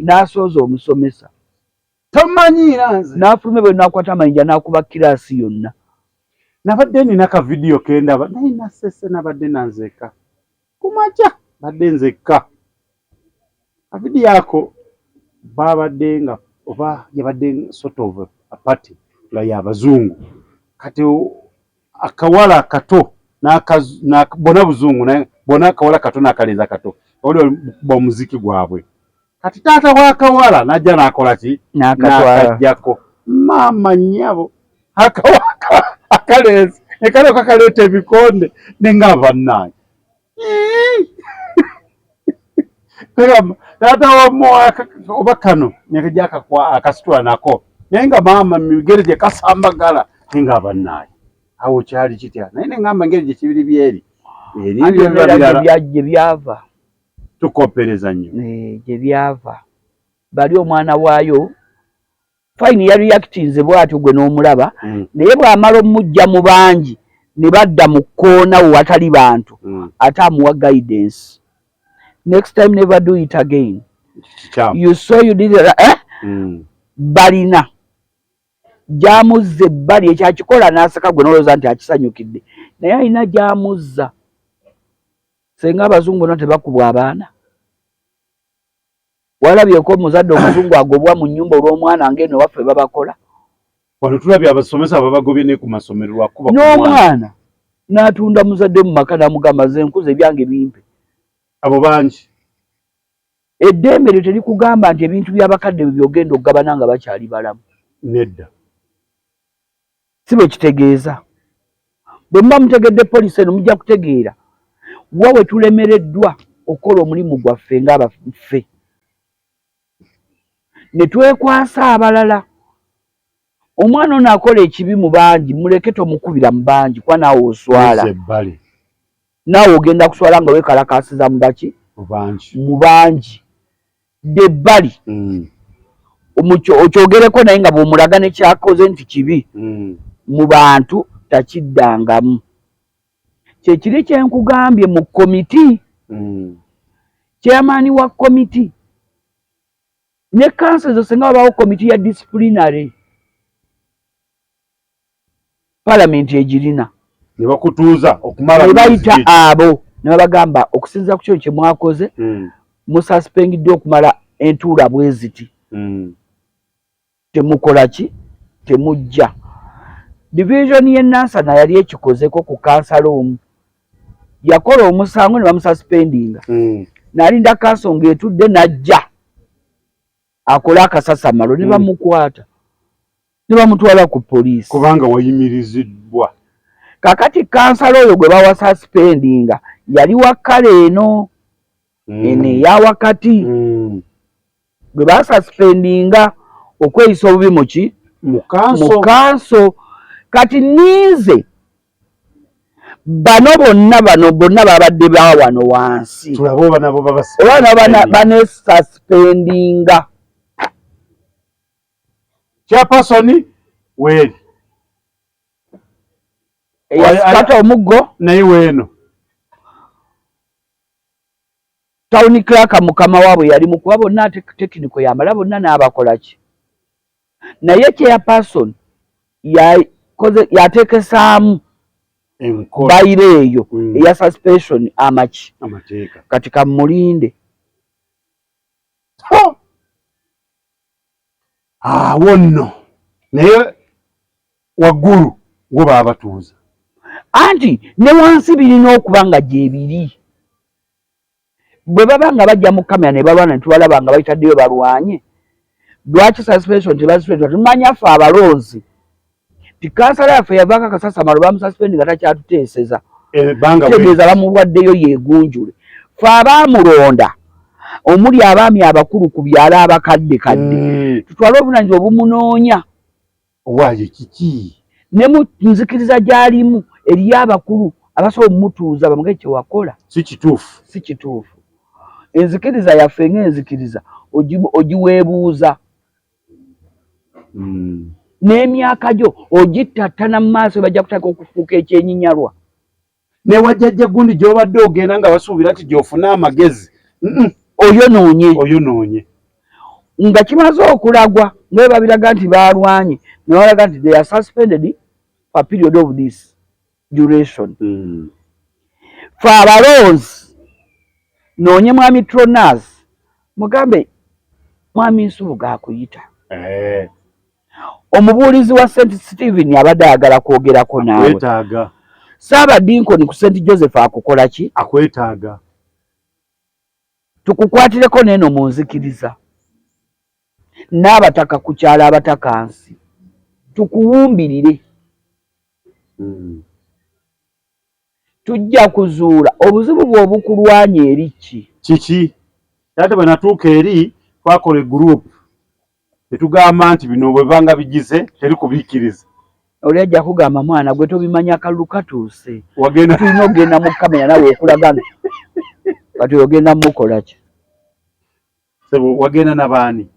n'asooza omusomesa. Tomanyiira nze. N'afuluma bwe nakwata amayinja n'akuba kiraasi yonna. Nabadde nina ka vidiyo kendaba, naye nasese. Nabadde nanzeka kumakya, badde nzekka. Akavidiyo ako babadde nga oba yabadde sort of a party nga yabazungu. Kati akawala akato bona buzungu, naye bona akawala kato n'akalenzi akato oli okuba omuziki gwabwe. Kati taata w'akawala najja n'akola ki? N'akatwala. N'akajjako. Maama nnyabo, akalenzi ne kakaleeta ebikonde, nenga bannange. Tegamba taata wamu oba kano nekajja akasitula nako, naye nga maama migere gye kasambagala, naye nga bannange awo kyali kitya? Naye neŋŋamba engeri gye kibiri byeri eri. Anti ebyo biba era birala. Gye byava. Tukopereza nnyo. Gye byava bali omwana waayo fine yareactinze bw'atyo, gwe n'omulaba. Naye bw'amala omujja mu bangi ne badda mu kkoona we watali bantu, ate amuwa guidance: next time never do it again. Kikyamu. You saw you did it, eh? Balina gyamuzza ebbali, ekyakikola n'aseka, gwe nolowooza nti akisanyukidde, naye alina gyamuzza. Senga abazungu bonna tebakubwa abaana? Walabyeko omuzadde omuzungu agobwa mu nnyumba olw'omwana ng'eno waffe babakola? Wano tulabye abasomesa babagobye ne ku masomero lwakuba ku mwana. N'omwana n'atunda muzadde mu maka n'amugamba, "Ze nkuza ebyange bimpe." Abo bangi. Eddembe lyo terikugamba nti ebintu by'abakadde bwe byogenda okugabana nga bakyali balamu. Nedda. Si bwe kitegeeza. Bwe muba mutegedde policy eno, mujja kutegeera wa we tulemereddwa okukola omulimu gwaffe ng'abaffe. Ne twekwasa abalala. Omwana ono akola ekibi mu bangi, muleke, tomukubira mu bangi, kuba naawe oswala. Naawe ogenda kuswala nga weekalakaasiza mu baki, mu bangi. Dda ebbali, okyogereko naye nga bw'omulaga ne kyakoze nti kibi, mu bantu takiddangamu. Kyekiri kyenkugambye mu komiti, chairman wa komiti ne kanso ezo, singa wabawo komiti ya disciplinary, palamenti egirina. Ne bakutuuza okumala ne bayita abo ne babagamba, okusinziira ku kino kye mwakoze, mususpendiddwa okumala entuula bwe ziti, temukola ki, temujja. Division y'e Nansana yali ekikozeko ku kansala omu yakola omusango ne bamususpendinga, n'alinda kanso ng'etudde n'ajja akole akasasamalo ne bamukwata ne bamutwala ku poliisi. Kubanga wayimiriziddwa. Kakati kansala oyo gwe bawa suspendinga yali wa kale eno, eno eya wakati, gwe basuspendinga okweyisa obubi muki, mu mu kanso. Kati ninze bano bonna, bano bonna babadde ba wano wansi. Tulabe oba nabo oba nabo banesuspendinga. Chairperson weeri. Eyasikata omuggo. Naye weeno. Town clerk mukama waabwe yali mukuba bonna, ate technical yamala bonna n'abakola ki, naye chairperson yakoze yateekesaamu bylaw eyo eya suspension amaki. Amateeka. Kati kamulinde. Awo nno naye waggulu wo baabatuuza. Anti ne wansi birina okuba nga gyebiri. Bwe baba nga bajja mu kamera ne balwana ne tubalaba nga bayitaddeyo balwanye, lwaki suspension tebasuspend? Tumanya ffe abalonzi ti kansala yaffe yavaako akasasamalo, bamususpend nga takyatuteeseza, tegeeza bamuwaddeyo yeegunjule. Fe abaamulonda, omuli abaami abakulu ku byalo, abakadde kadde, tutwale obuvunanyizibwa obumunoonya. Owaaye kiki? Ne mu nzikiriza gy'alimu eriyo abakulu abasobola omumutuuza bamuge kyewakola si kituufu. Si kituufu. Enzikiriza yaffe ng'enzikiriza ogiweebuuza n'emyaka gyo ogittattana mu maaso, bajja kutandika okufuuka ekyenyinyalwa. Newajjajja gundi gy'obadde ogenda nga basuubira nti gy'ofune amagezi, oyonoonye. Oyonoonye. Nga kimaze okulagwa nga bwe babiraga nti baalwanye, ne balaga nti they are suspended for a period of this duration. Fe abalonzi, noonye mwami Tronas, mugambe mwami Nsubuga akuyita. Omubuulizi wa St Stephen abadde ayagala kwogerako naawe. Akwetaaga. Saabadinkoni ku St Joseph akukola ki? Akwetaaga. Tukukwatireko neeno mu nzikiriza n'abataka ku kyalo, abatakansi tukuwumbirire. Tujja kuzuula obuzibu bwe obukulwanya eri ki. Kiki? Ate bwe natuuka eri twakola egurupu tetugamba nti bino bwe banga bigize teri kubikkiriza. Oli ajja kugamba, mwana gwe tobimanya, akalulu katuuse. Wagenda. Tulina okugenda mu kamera nawe okulaga nti kati ogenda mukola ki. Sebo, wagenda nabaani?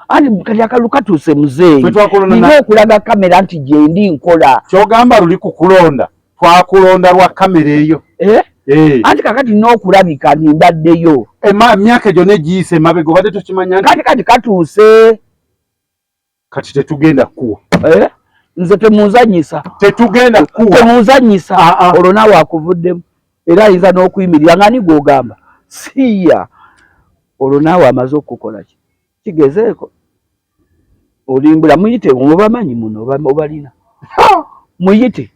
Anti kati akalulu katuuse, muzeeyi. Ffe twakolana nina okulaga kamera nti gyendi nkola. Kyogamba luli kukulonda twakulonda lwa kamera eyo? Eh? Eh. Anti kakati nina okulabika nti mbaddeyo. Emyaka gyonna egiyise emabega obadde tokimanya nti Kati katuuse. Kati tetugenda kuwa. Eh? Nze temunzanyisa. Tetugenda kuwa. Temunzanyisa. Ah, ah. Olwo naawe akuvuddemu era ayinza n'okuyimirira nga ani gw'ogamba siya, olwo naawe amaze okukukola ki, kigezeeko olimbula. Muyite mubamanyi muno obalina, muyite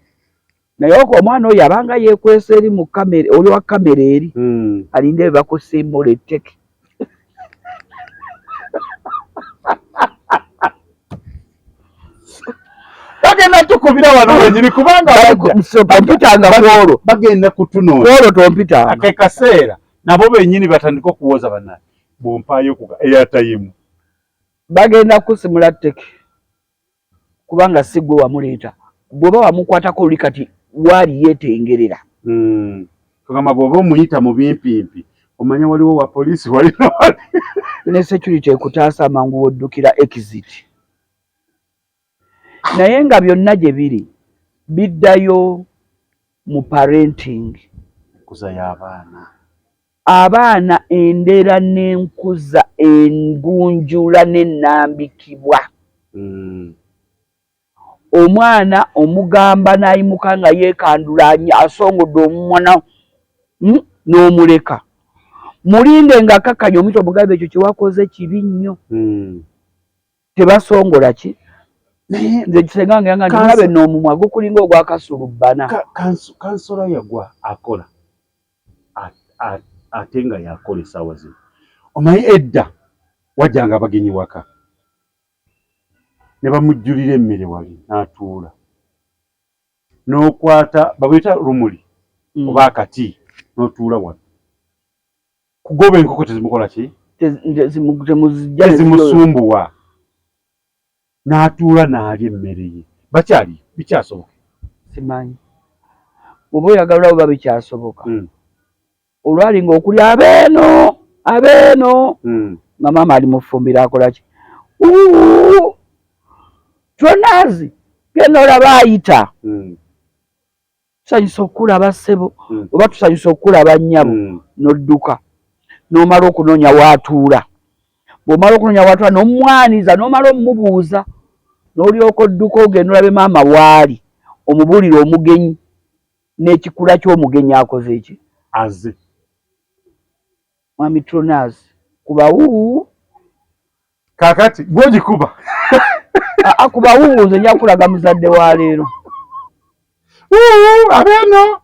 naye oko omwana oyo abanga yeekwesa eri mu kamera, oli wa kamera eri, alinde bye bakusiimula etteke. Bagenda tukubira wano wenyini kubanga bajja. Tompitanga kwolwo. Bagenda kutunoonya. Kwolwo tompitanga. Ake kaseera nabo bennyini batandika okuwoza, bannange bwompaayo kuga airtime. Bagenda kusimula tteke kubanga si gwe wamuleeta. Bw'oba wamukwatako luli kati waali yeetengerera. Kugamba bw'oba omuyita mu bimpimpi omanya waliwo wa poliisi wali wali. Ne security ekutaasa amangu w'oddukira exit. Naye nga byonna gye biri biddayo mu parenting. Enkuza y'abaana. Abaana endera n'enkuza engunjula n'ennambikibwa. Omwana omugamba n'ayimuka nga yeekandula asongodde omumwa n'omuleka. Mulinde ng'akkakkanye omuyita omugambe ekyo kye wakoze kibi nnyo. Tebasongola ki? Nze kisenga wange yangamba nti mulabe nno omumwa gukulinga ogwa kasulubbana. Kansala yagwa akola ate nga yakola essaawa zino. Omanyi edda wajjanga abagenyi waka ne bamujjulira emmere wali n'atuula n'okwata babuyita lumuli oba akati n'otuula wano kugoba enkoko tezimukola ki tezimusumbuwa n'atuula n'alya emmere ye. Bakyali bikyasoboka? Simanyi oba oyagala olaba oba bikyasoboka. Olwali ng'okulya abeeno abeeno nga maama ali mu ffumbiro akola ki? Tronazi genda olaba ayita. Tusanyusa okukulaba ssebo oba tusanyusa okukulaba nnyabo, n'odduka n'omala okunoonya waatuula. Bw'omala okunoonya waatuula n'omwaniza n'omala omubuuza n'olyoka odduka ogenda olabe maama waali omubuulire omugenyi n'ekikula ky'omugenyi akoze ki? Aze. Mwami Tronas kuba wuu. Kaakati gw'ogikuba. Kuba wuu nze nja kukulaga muzadde wa leero. Wuu abeeno.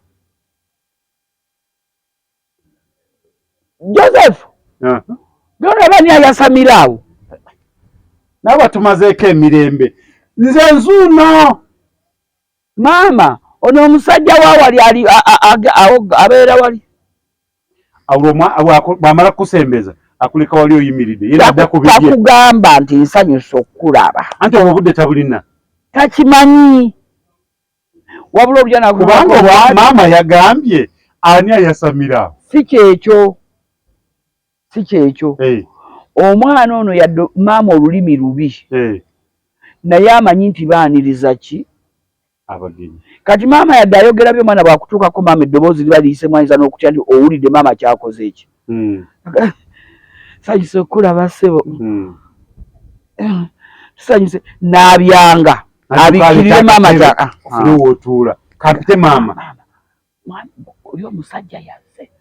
Joseph. Genda olaba ani ayasamira awo. Nawe batumazeeko emirembe. Nze nzuuno. Maama ono omusajja wa wali ali abeera wali. Bw'amala kukusembeza akuleka wali oyimiridde era adda ku bibye. Takugamba nti nsanyusa okukulaba. Anti obwo obudde tabulina. Takimanyi. Wabula olujja na kubanga maama yagambye ani ayasamira. Si kyekyo. Si kyekyo. Omwana ono yadde maama olulimi lubi. Naye amanyi nti baaniriza ki? Abagenyi. Kati maama yadde ayogera byo omwana bw'akutuukako maama eddoboozi liba liyise mwayinza n'okutya nti owulidde maama ky'akoze eki. Nsanyuse okukulaba ssebo. Tusanyuse n'abyanga abikkirire maama kya. Ofune w'otuula. Kampite maama. Oli omusajja yazze.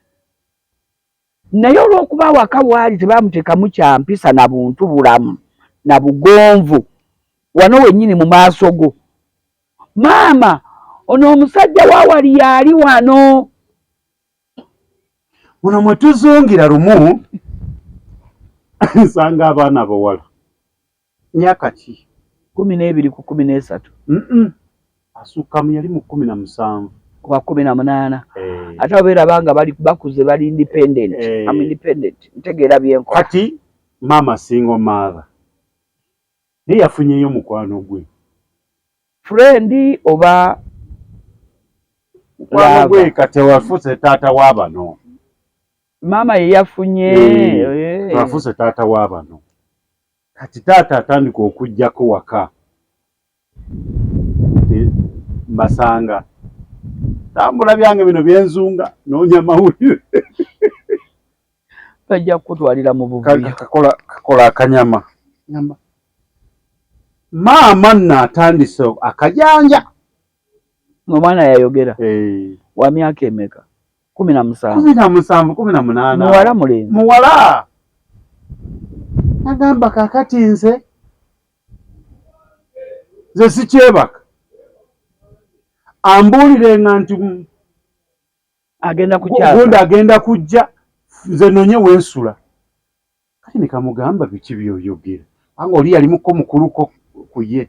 Naye olw'okuba awaka waali tebamuteekamu kya mpisa na buntu bulamu na bugonvu wano wennyini mu maaso go. Maama ono omusajja wa wali yaali wano. Muno mwe tuzungira lumu nsanga abaana abawala myaka ki? 12 ku 13. Asukkamu yali mu 17. Wa 18. Ate obeera banga bali bakuze bali independent. I'm independent. Ntegeera byenkola. Kati maama single mother. Naye yafunyeyo mukwano gwe. Friend oba mukwano gwe kati wafuuse taata wa bano. Maama ye yafunye. Wafuuse taata wa bano. Kati taata atandika okujjako waka. Mbasanga. Tambula byange bino byenzunga noonya mawulire. Bajja kukutwalira mu buvuyo. Kakola akanyama. Maama nno atandise akajanja. Omwana yayogera. Wa myaka emeka? 17. 17, 18. Muwala mulenzi. Muwala. Nagamba kaakati nze nze sikyebaka. Ambuulire nga nti agenda kukyaza. Gundi agenda kujja nze nonye wensula. Kati ne kamugamba biki by'oyogera. Kubanga oli yali muko mukuluko ku ye.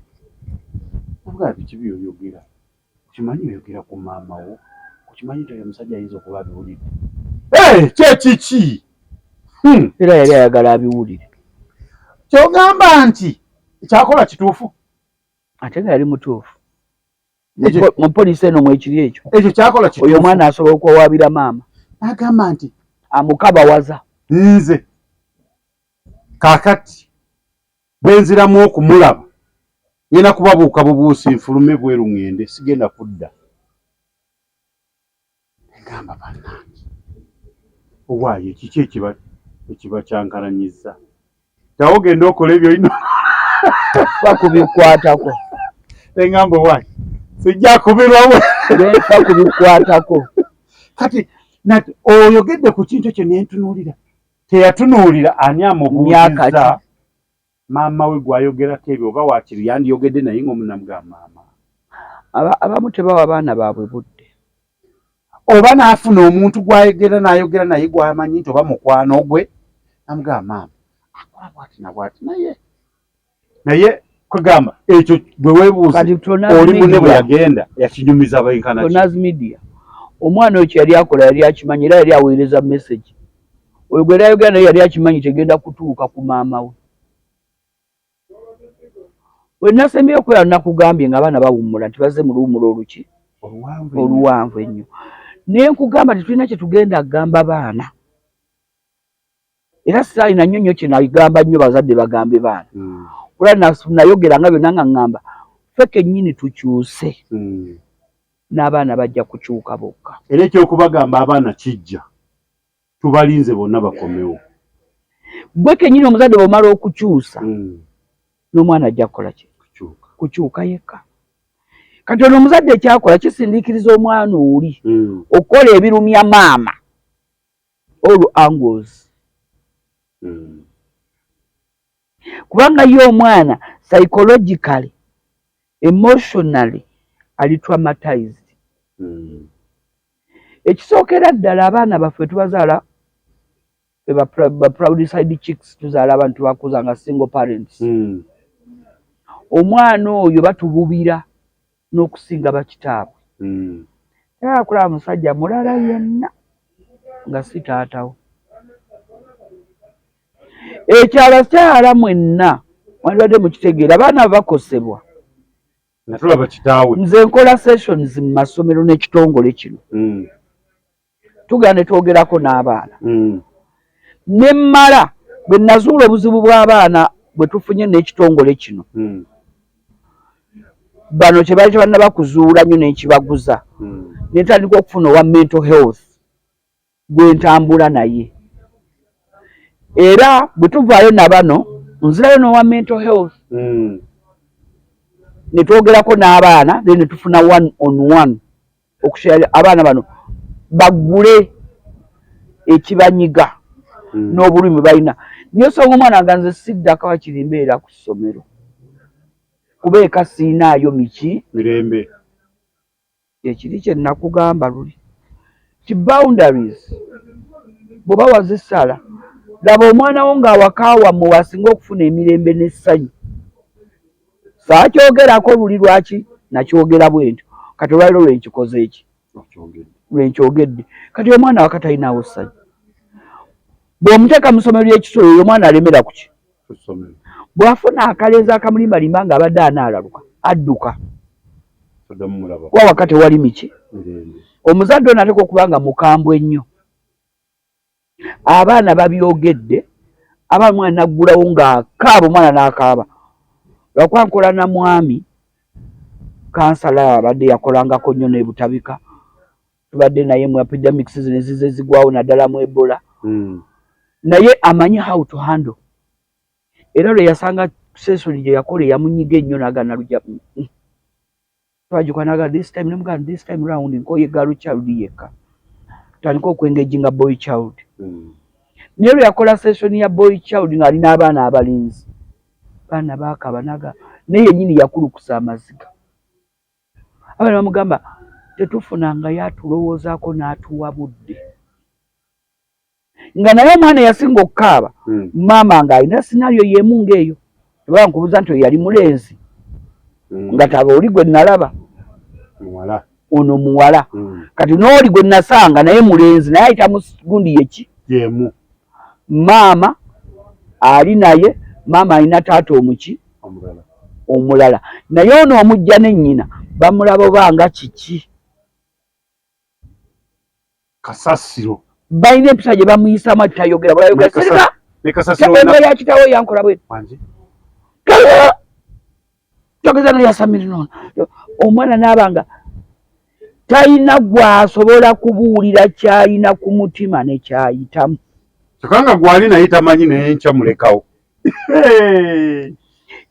Namugamba biki by'oyogera. Okimanyi oyogera ku maama wo. Okimanyi nti oyo omusajja ayinza okuba abiwulidde. Kye kiki? Era yali ayagala abiwulire. Kyogamba nti kyakola kituufu? Ate nga yali mutuufu. Mu poliisi eno mwekiri ekyo. Ekyo kyakola kituufu. Oyo omwana asobola okuwawaabira maama. Agamba nti amukabawaza. Nze kaakati bwe nziramu okumulaba ngenda kubabuuka bubuusi nfulume bweru ŋŋende, sigenda kudda. Ngamba bannange, owaaye kiki ekiba ekiba kyankalanyizza? Tawo genda okola ebyo olina bakubikwatako. Engamba owaaye sijja kubirwa bakubikwatako. Kati oyogedde ku kintu ekyo nentunuulira, teyatunuulira ani amubuuzizza maama we gwayogerako ebyo, oba waakiri yandiyogedde naye ng'omunamugamba maama. Abamu tebawa abaana baabwe budde. Oba n'afuna omuntu gw'ayogera n'ayogera naye gw'amanyi nti oba mukwano gwe, namugamba maama akola bw'ati na bw'ati, naye kwegamba ekyo bwe weebuuza oli munne bwe yagenda yakinyumiza benkana ki? Tonaz Media, omwana oyo kye yali akola yali akimanyi, era yali aweereza message. Oyo gwe yali ayogera naye yali akimanyi tegenda kutuuka ku maama we. Bwe nasembyeyo okubeera nakugambye ng'abaana bawummula nti bazze mu luwummula oluki oluwanvu ennyo, naye nkugamba tetulina kye tugenda kugamba baana, era saalina nnyo nnyo kye nagamba nnyo bazadde bagambe baana. Kula nayogera nga byonna nga ŋŋamba ffe kennyini tukyuse, n'abaana bajja kukyuka bokka. Era ekyokubagamba abaana kijja, tubalinze bonna bakomewo. Gwe kennyini omuzadde bw'omala okukyusa, n'omwana ajja kukola ki? Kukyuka yekka. Kati ono omuzadde ekyakola kisindiikiriza omwana oli okukola ebirumya maama all angles. Kubanga ye omwana psychologically, emotionally ali traumatized. Ekisookera ddala, abaana baffe tubazaala ba proud side chicks, tuzaala abantu tubakuza nga single parents. Omwana oyo batububira n'okusinga bakitaabwe. Tayagala kulaba musajja mulala yenna nga si taatawo. Ekyo abakyala mwenna mwandibadde mukitegeera, abaana bakosebwa. Nga tulaba kitaawe. Nze nkola sessions mu masomero n'ekitongole kino. Tugenda ne twogerako n'abaana. Ne mmala bwe nazuula obuzibu bw'abaana bwe tufunye n'ekitongole kino. Bano kye baali tebannaba kuzuula nnyo n'ekibaguza. Ne ntandika okufuna owa mental health gwe ntambula naye. Era bwe tuvaayo na bano nzirayo n'owa mental health. Ne twogerako n'abaana, then ne tufuna one on one okushare abaana bano baggule ekibanyiga n'obulumi bwe balina. Naye osanga omwana nga nze siddako wakiri mbeera ku ssomero kuba eka siinaayo miki mirembe. Ekiri kye nakugamba luli ti boundaries bw'oba wazisala, laba omwana wo ng'awaka wammwe wasinga okufuna emirembe n'essanyu. Saakyogerako luli, lwaki nakyogera bwe ntyo? Kati olwaliro lwe nkikoze eki lwe nkyogedde. Kati omwana waka talinaawo ssanyu, bw'omuteeka mu ssomero ly'ekisulo, oyo omwana alemera ku ki? Bw'afuna akalenzi akamulimbalimba ng'abadde anaalaluka, adduka kuba waka tewali miki. Omuzadde ono ateekwa okuba nga mukambwe nnyo. Abaana babyogedde, abaana omwana naggulawo ng'akaaba, omwana n'akaaba lwakuba nkola na mwami kansala abadde yakolangako nnyo n'ebutabika, tubadde naye mu epidemics zino ezize zigwawo naddala mu Ebola. Naye amanyi how to handle, era lwe yasanga session gye yakola eyamunyiga ennyo naga nalujja twagikola naga this time nemugamba this time round nkoye girl child yekka, tutandike okwengaginga boy child. Naye lwe yakola session ya boy child ng'alina abaana abalenzi, baana baakaba naga naye yennyini yakulukusa amaziga. Abaana bamugamba tetufunangayo atulowoozaako n'atuwa budde, nga naye omwana eyasinga okukaaba maama ng'alina scenario y'emu ng'eyo. Tebaba nkubuuza nti oyo yali mulenzi nga taba oli gwe nalaba ono muwala. Kati n'oli gwe nasanga naye mulenzi, naye ayita mu gundi yeki yemu, maama ali naye. Maama alina taata omuki omulala, naye ono omujja ne nnyina bamulaba oba nga kiki. Kasasiro. Balina empisa gye bamuyisamu ati tayogera, bwayogera sirika. Embwa ya kitaawo yankola bwe togeza noyasamirinono omwana naaba nga talina gwasobola kubuulira kyalina ku mutima nekyayitamu. Kyokka nga gwali naye tamanyi naye nkya mulekawo.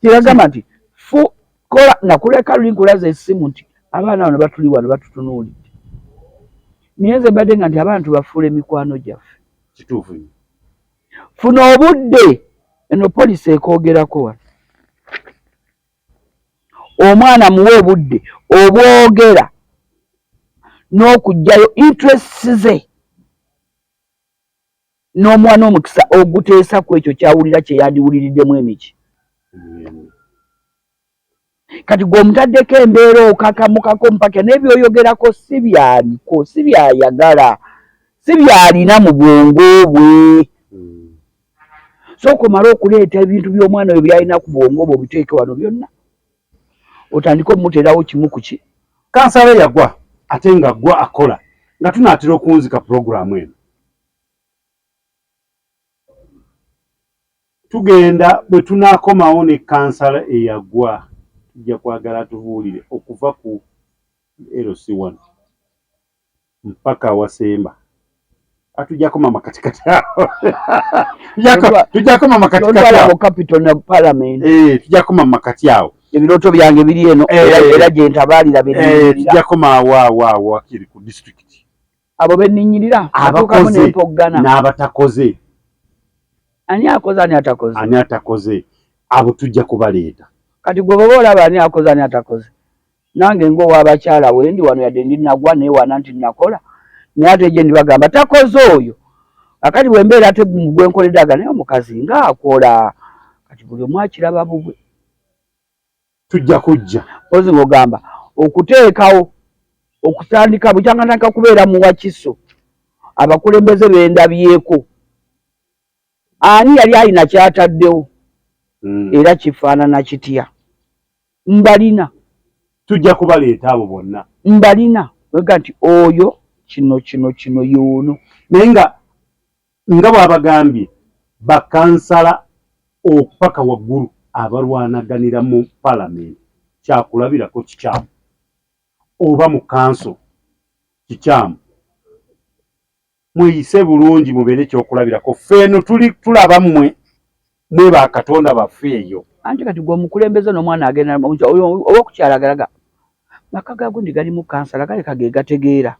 Kyebagamba nti kola nakuleka luli nkulaza essimu nti abaana bano batuli wano batutunuulidde, naye nze mbadde nga nti abaana tubafuula emikwano gyaffe. Kituufu. Funa obudde, eno poliisi ekwogerako wano, omwana muwe obudde obwogera n'okuggyayo interests ze n'omuwa n'omukisa oguteesa ku ekyo kyawulira kye yandiwuliriddemu emiki. Kati gwe omutaddeko embeera okakamukako mpaka n'ebyoyogerako si byaliko, si byayagala, si byalina mu bwongo bwe. Sooka omale okuleeta ebintu by'omwana oyo byalina ku bwongo bwe obiteeke wano byonna, otandike omumuteerawo kimu ku ki. Kansala yagwa ate nga gwa akola nga tunaatera okuwunzika pulogulaamu eno. Tugenda bwe tunaakomawo ne kansala eyagwa tujja kwagala tubuulire okuva ku LC1 mpaka awasemba. Tujja koma makatikati awo. Tujja koma makatikati awo. Capital na parliament. Tujja koma makati awo. Ebirooto byange biri eno era gye ntabaalira. Tujja koma awo awo awo wakiri ku district. Abo benninyirira abakoze n'abatakoze. Ani akoze ani atakoze? Ani atakoze abo tujja kubaleeta. Kati gwe bw'oba olaba ani akoze ani atakoze, nange ng'ow'abakyala wendi wano yadde ndi nagwa neewaana nti nakola, naye ate gye ndibagamba takoze oyo. Akati bwe mbeera ate gwe nkoledde aga naye omukazi ng'akola, kati buli omu akiraba bubwe. Tujja kujja. Mpozi ng'ogamba okuteekawo okutandika bukyanga ntandika kubeera mu Wakiso, abakulembeze bendabyeko ani yali alina kyataddewo era kifaanana kitya, mbalina. Tujja kubaleeta abo bonna. Mbalina wega nti oyo kino kino kino yoono. Naye nga bw'abagambye bakansala okupaka waggulu abalwanaganira mu palamenti kyakulabirako kikyamu, oba mu kanso kikyamu. Mweyise bulungi mubeere kyokulabirako. Ffe eno tuli tulaba mmwe mwe bakatonda baffe eyo. Anti kati gwe omukulembeze n'omwana agenda ow'okukyalagalaga maka ga gundi galimu kansala galeka ge gategeera.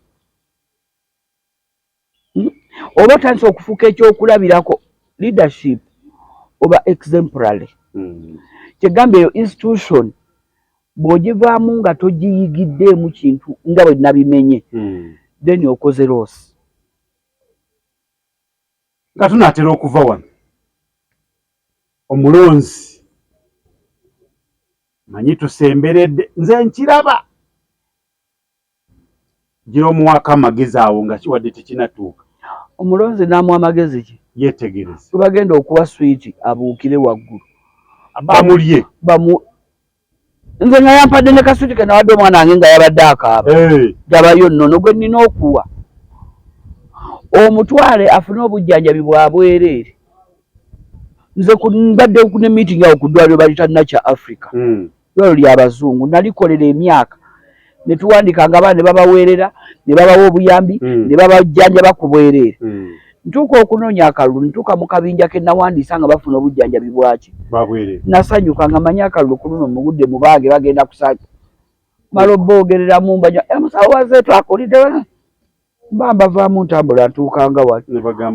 Oba otandise okufuuka ekyokulabirako leadership oba exemplary. Kyegamba eyo institution bw'ogivaamu nga togiyigiddeemu kintu nga bwe nabimenye, then okoze loss. Nga tunaatera okuva wano, omulonzi manyi tusemberedde, nze nkiraba gira omuwaako amagezi awo nga kiwadde tekinatuuka. Omulonzi n'amuwa amagezi ki? Yeetegereze. Bwe bagenda okuwa swiiti abuukire waggulu. Bamulye. Nze nga yampadde ne kaswiti ke nawadde omwana wange nga yabadde akaaba. Gabayo nnono gwe nnina okuwa. Omutwale afune obujjanjabi bwa bwereere. Nze mbadde ne meeting awo ku ddwaliro baliyita Nature Africa. Ddwaliro ly'abazungu nalikolera emyaka. Ne tuwandiika nga abaana ne babaweerera, ne babawa obuyambi, ne babajjanjaba ku bwereere. Ntuuka okunoonya akalulu, ntuuka mu kabinja ke nawandiisa nga bafuna obujjanjabi bwaki. Nasanyuka nga manyi akalulu ku luno mugudde mu bange bagenda kusanya. Mala obboogereramu mbanywa, musawo wazze twakulidde mba mbavaamu ntambula ntuuka nga wali.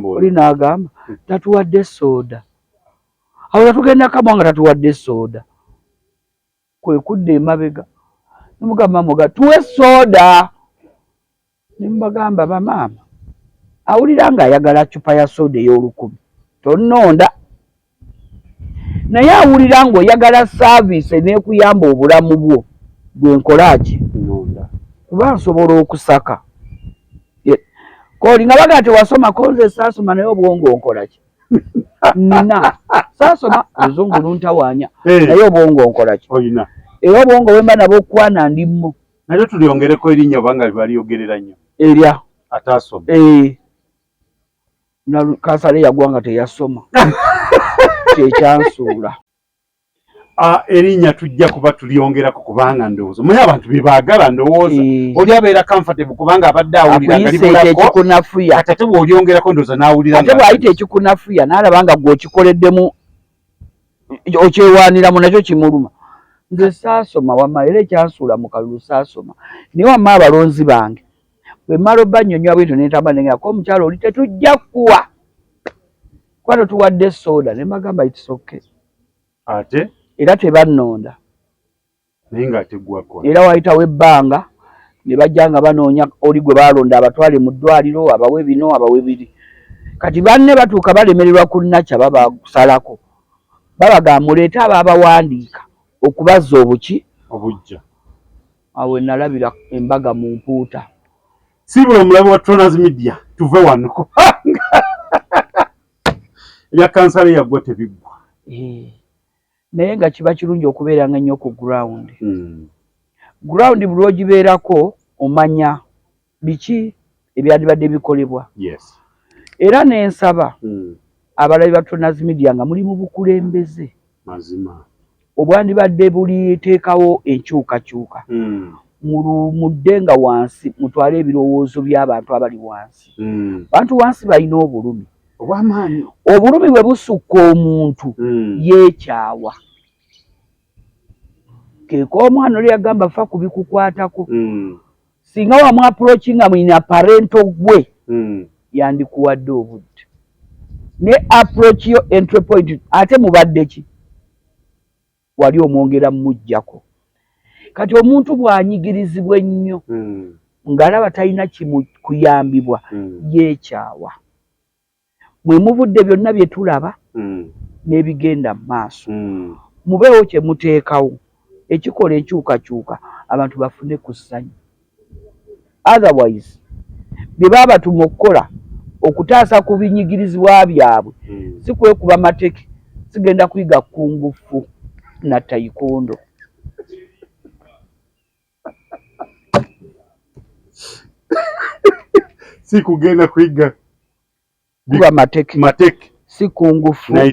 Oli n'agamba tatuwadde sooda. Awo tatugenda kamwa nga tatuwadde sooda. Kwe kudda emabega. Nemugamba maama tuwe sooda. Ne mbagamba bamaama awulira ng'ayagala ccupa ya sooda ey'olukumi tonnonda. Naye awulira ng'oyagala saaviisi eneekuyamba obulamu bwo gwe nkola ki? Kuba nsobola okusaka. Koli nga bagamba tewasoma ko nze saasoma naye obwongo nkola ki? Nina saasoma, oluzungu luntawaanya, Eh. naye obwongo nkola ki? Olina. Era obwongo bwe mba nabwo okwana ndimmu. Nalyo tulyongereko erinnya obanga balyogerera nnyo. Erya? Ataasoma. Eh. Kansala eyagwa nga teyasoma kyekyansuula. Ah, erinnya tujja kuba tulyongerako kubanga ndowooza omanyi abantu bye baagala, ndowooza Eh. oli abeera comfortable kubanga abadde awulira nga Akuyisa ekyo libulako, ekikunafuya. Kati ate bw'olyongerako ndowooza n'awulira Ate nga bw'ayita ekikunafuya n'alaba nga gwe okikoleddemu, okyewaaniramu, nakyo kimuluma. Nze saasoma wamma, era ekyansuula mu kalulu saasoma, naye wamma abalonzi bange bwe mmala obbannyonnyola bwentyo nentamba nengako omukyalo oli tetujja kuwa kuba totuwadde soda, ne mbagamba it's okay. Ate Era tebannonda. Naye ng'ateggwako. Era wayitawo ebbanga ne bajja nga banoonya oli gwe baalonda abatwale mu ddwaliro, abawe bino, abawe biri. Kati banne batuuka balemererwa ku nakya, babasalako, babagamba muleete abaabawandiika okubazza obuki. Obujja. Awo nalabira embaga mu mpuuta. Siibula omulabe wa Tronas Media, tuve wano kubanga ebya kansala eyaggwa tebiggwa. Eh. Naye nga kiba kirungi okubeeranga ennyo ku ground. Ground buli ogibeerako omanya biki ebyandibadde bikolebwa. Era nensaba abalabi ba Tronas Media nga muli mu bukulembeze Mazima. obwandibadde buliteekawo enkyukakyuka, mudde nga wansi mutwale ebirowoozo by'abantu abali wansi. Bantu wansi balina obulumi. Obw'amaanyi. Obulumi bwe busukka omuntu, yeekyawa. Keeka omwana oli yagamba fa ku bikukwatako. Singa wamu approachinga mwina parental gwe, yandikuwadde obudde ne approach yo entry point. Ate mubadde ki wali omwongera mumuggyako. Kati omuntu bw'anyigirizibwa ennyo ng'alaba talina kimu kuyambibwa, yeekyawa. Mwe muvudde byonna bye tulaba n'ebigenda mu maaso. Mubeewo kye muteekawo ekikola enkyukakyuka, abantu bafune ku ssanyu. Otherwise bye baabatuma okukola okutaasa ku binyigirizibwa byabwe, si kwekuba mateke, sigenda kuyiga kung fu na taekwondo. Si kugenda kuyiga kuba mateke, mateke, si kung fu na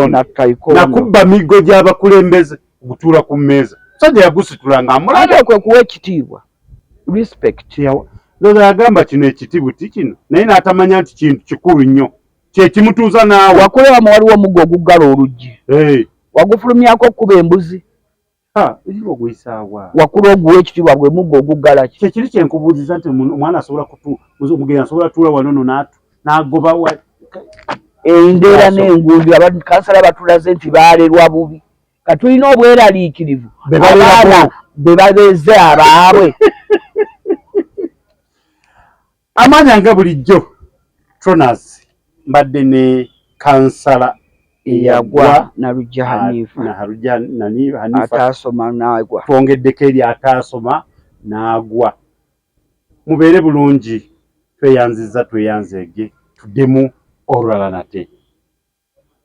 na taekwondo. Nakubba miggo gy'abakulembeze okutuula ku mmeeza. Musajja yagusitula ng'amulaba. Ate kwe kuwa ekitiibwa, respect. Ndowooza yagamba kino ekitibu ti kino, naye n'atamanya nti kintu kikulu nnyo kyekimutuuza naawe. Wakulebamu waliwo omuggo oguggala oluggi. Hey. Wagufulumyako okuba embuzi? Ha, eriwo oguyisaawa. Wakula oguwa ekitiibwa, gwe muggo oguggala ki? Kyekiri kyenkubuuziza nti omwana asobola kutu omugenyi asobola tuula wano no n'agoba Embeera n'engundi, abakansala batulaze nti baalerwa bubi. Katulina obweraliikirivu Be balera abaana be baleze abaabwe. Amaanya nga bulijjo Tronas, mbadde ne kansala eyagwa Nalujja Hanifa. Nalujja nani Hanifa. Ataasoma n'agwa. Twongeddeko eri ataasoma n'agwa. Mubeere bulungi, tweyanziza, tweyanzeege, tuddemu olulala nate.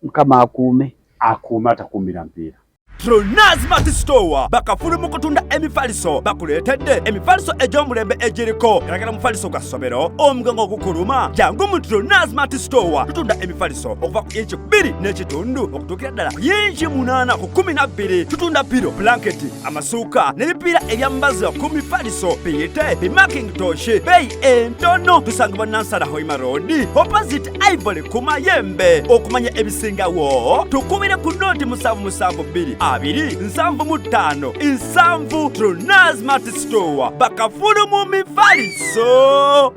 Mukama akuume. Akuume atakuumira mpiira. Tronas Mart Store bakafulu mu kutunda emifaliso, bakuleetedde emifaliso egy'omulembe egiriko galagala. Mufaliso gwa ssomero, omugongo ogukuluma, jangu mu Tronas Mart Store. Tutunda emifaliso okuva ku inchi 2.5 okutuukira ddala ku yinchi 8 ku 12. Tutunda pillow, blanketi, amasuuka n'ebipiira ebyambazibwa ku mifaliso, biyite bimakintosh, beeyi entono. Tusangibwa Nansana Hoima Road, opposite Ivory ku Mayembe. Okumanya ebisingawo tukubire ku 077 275 70. Tronas Mart Store, bakafulu mu mifaliso.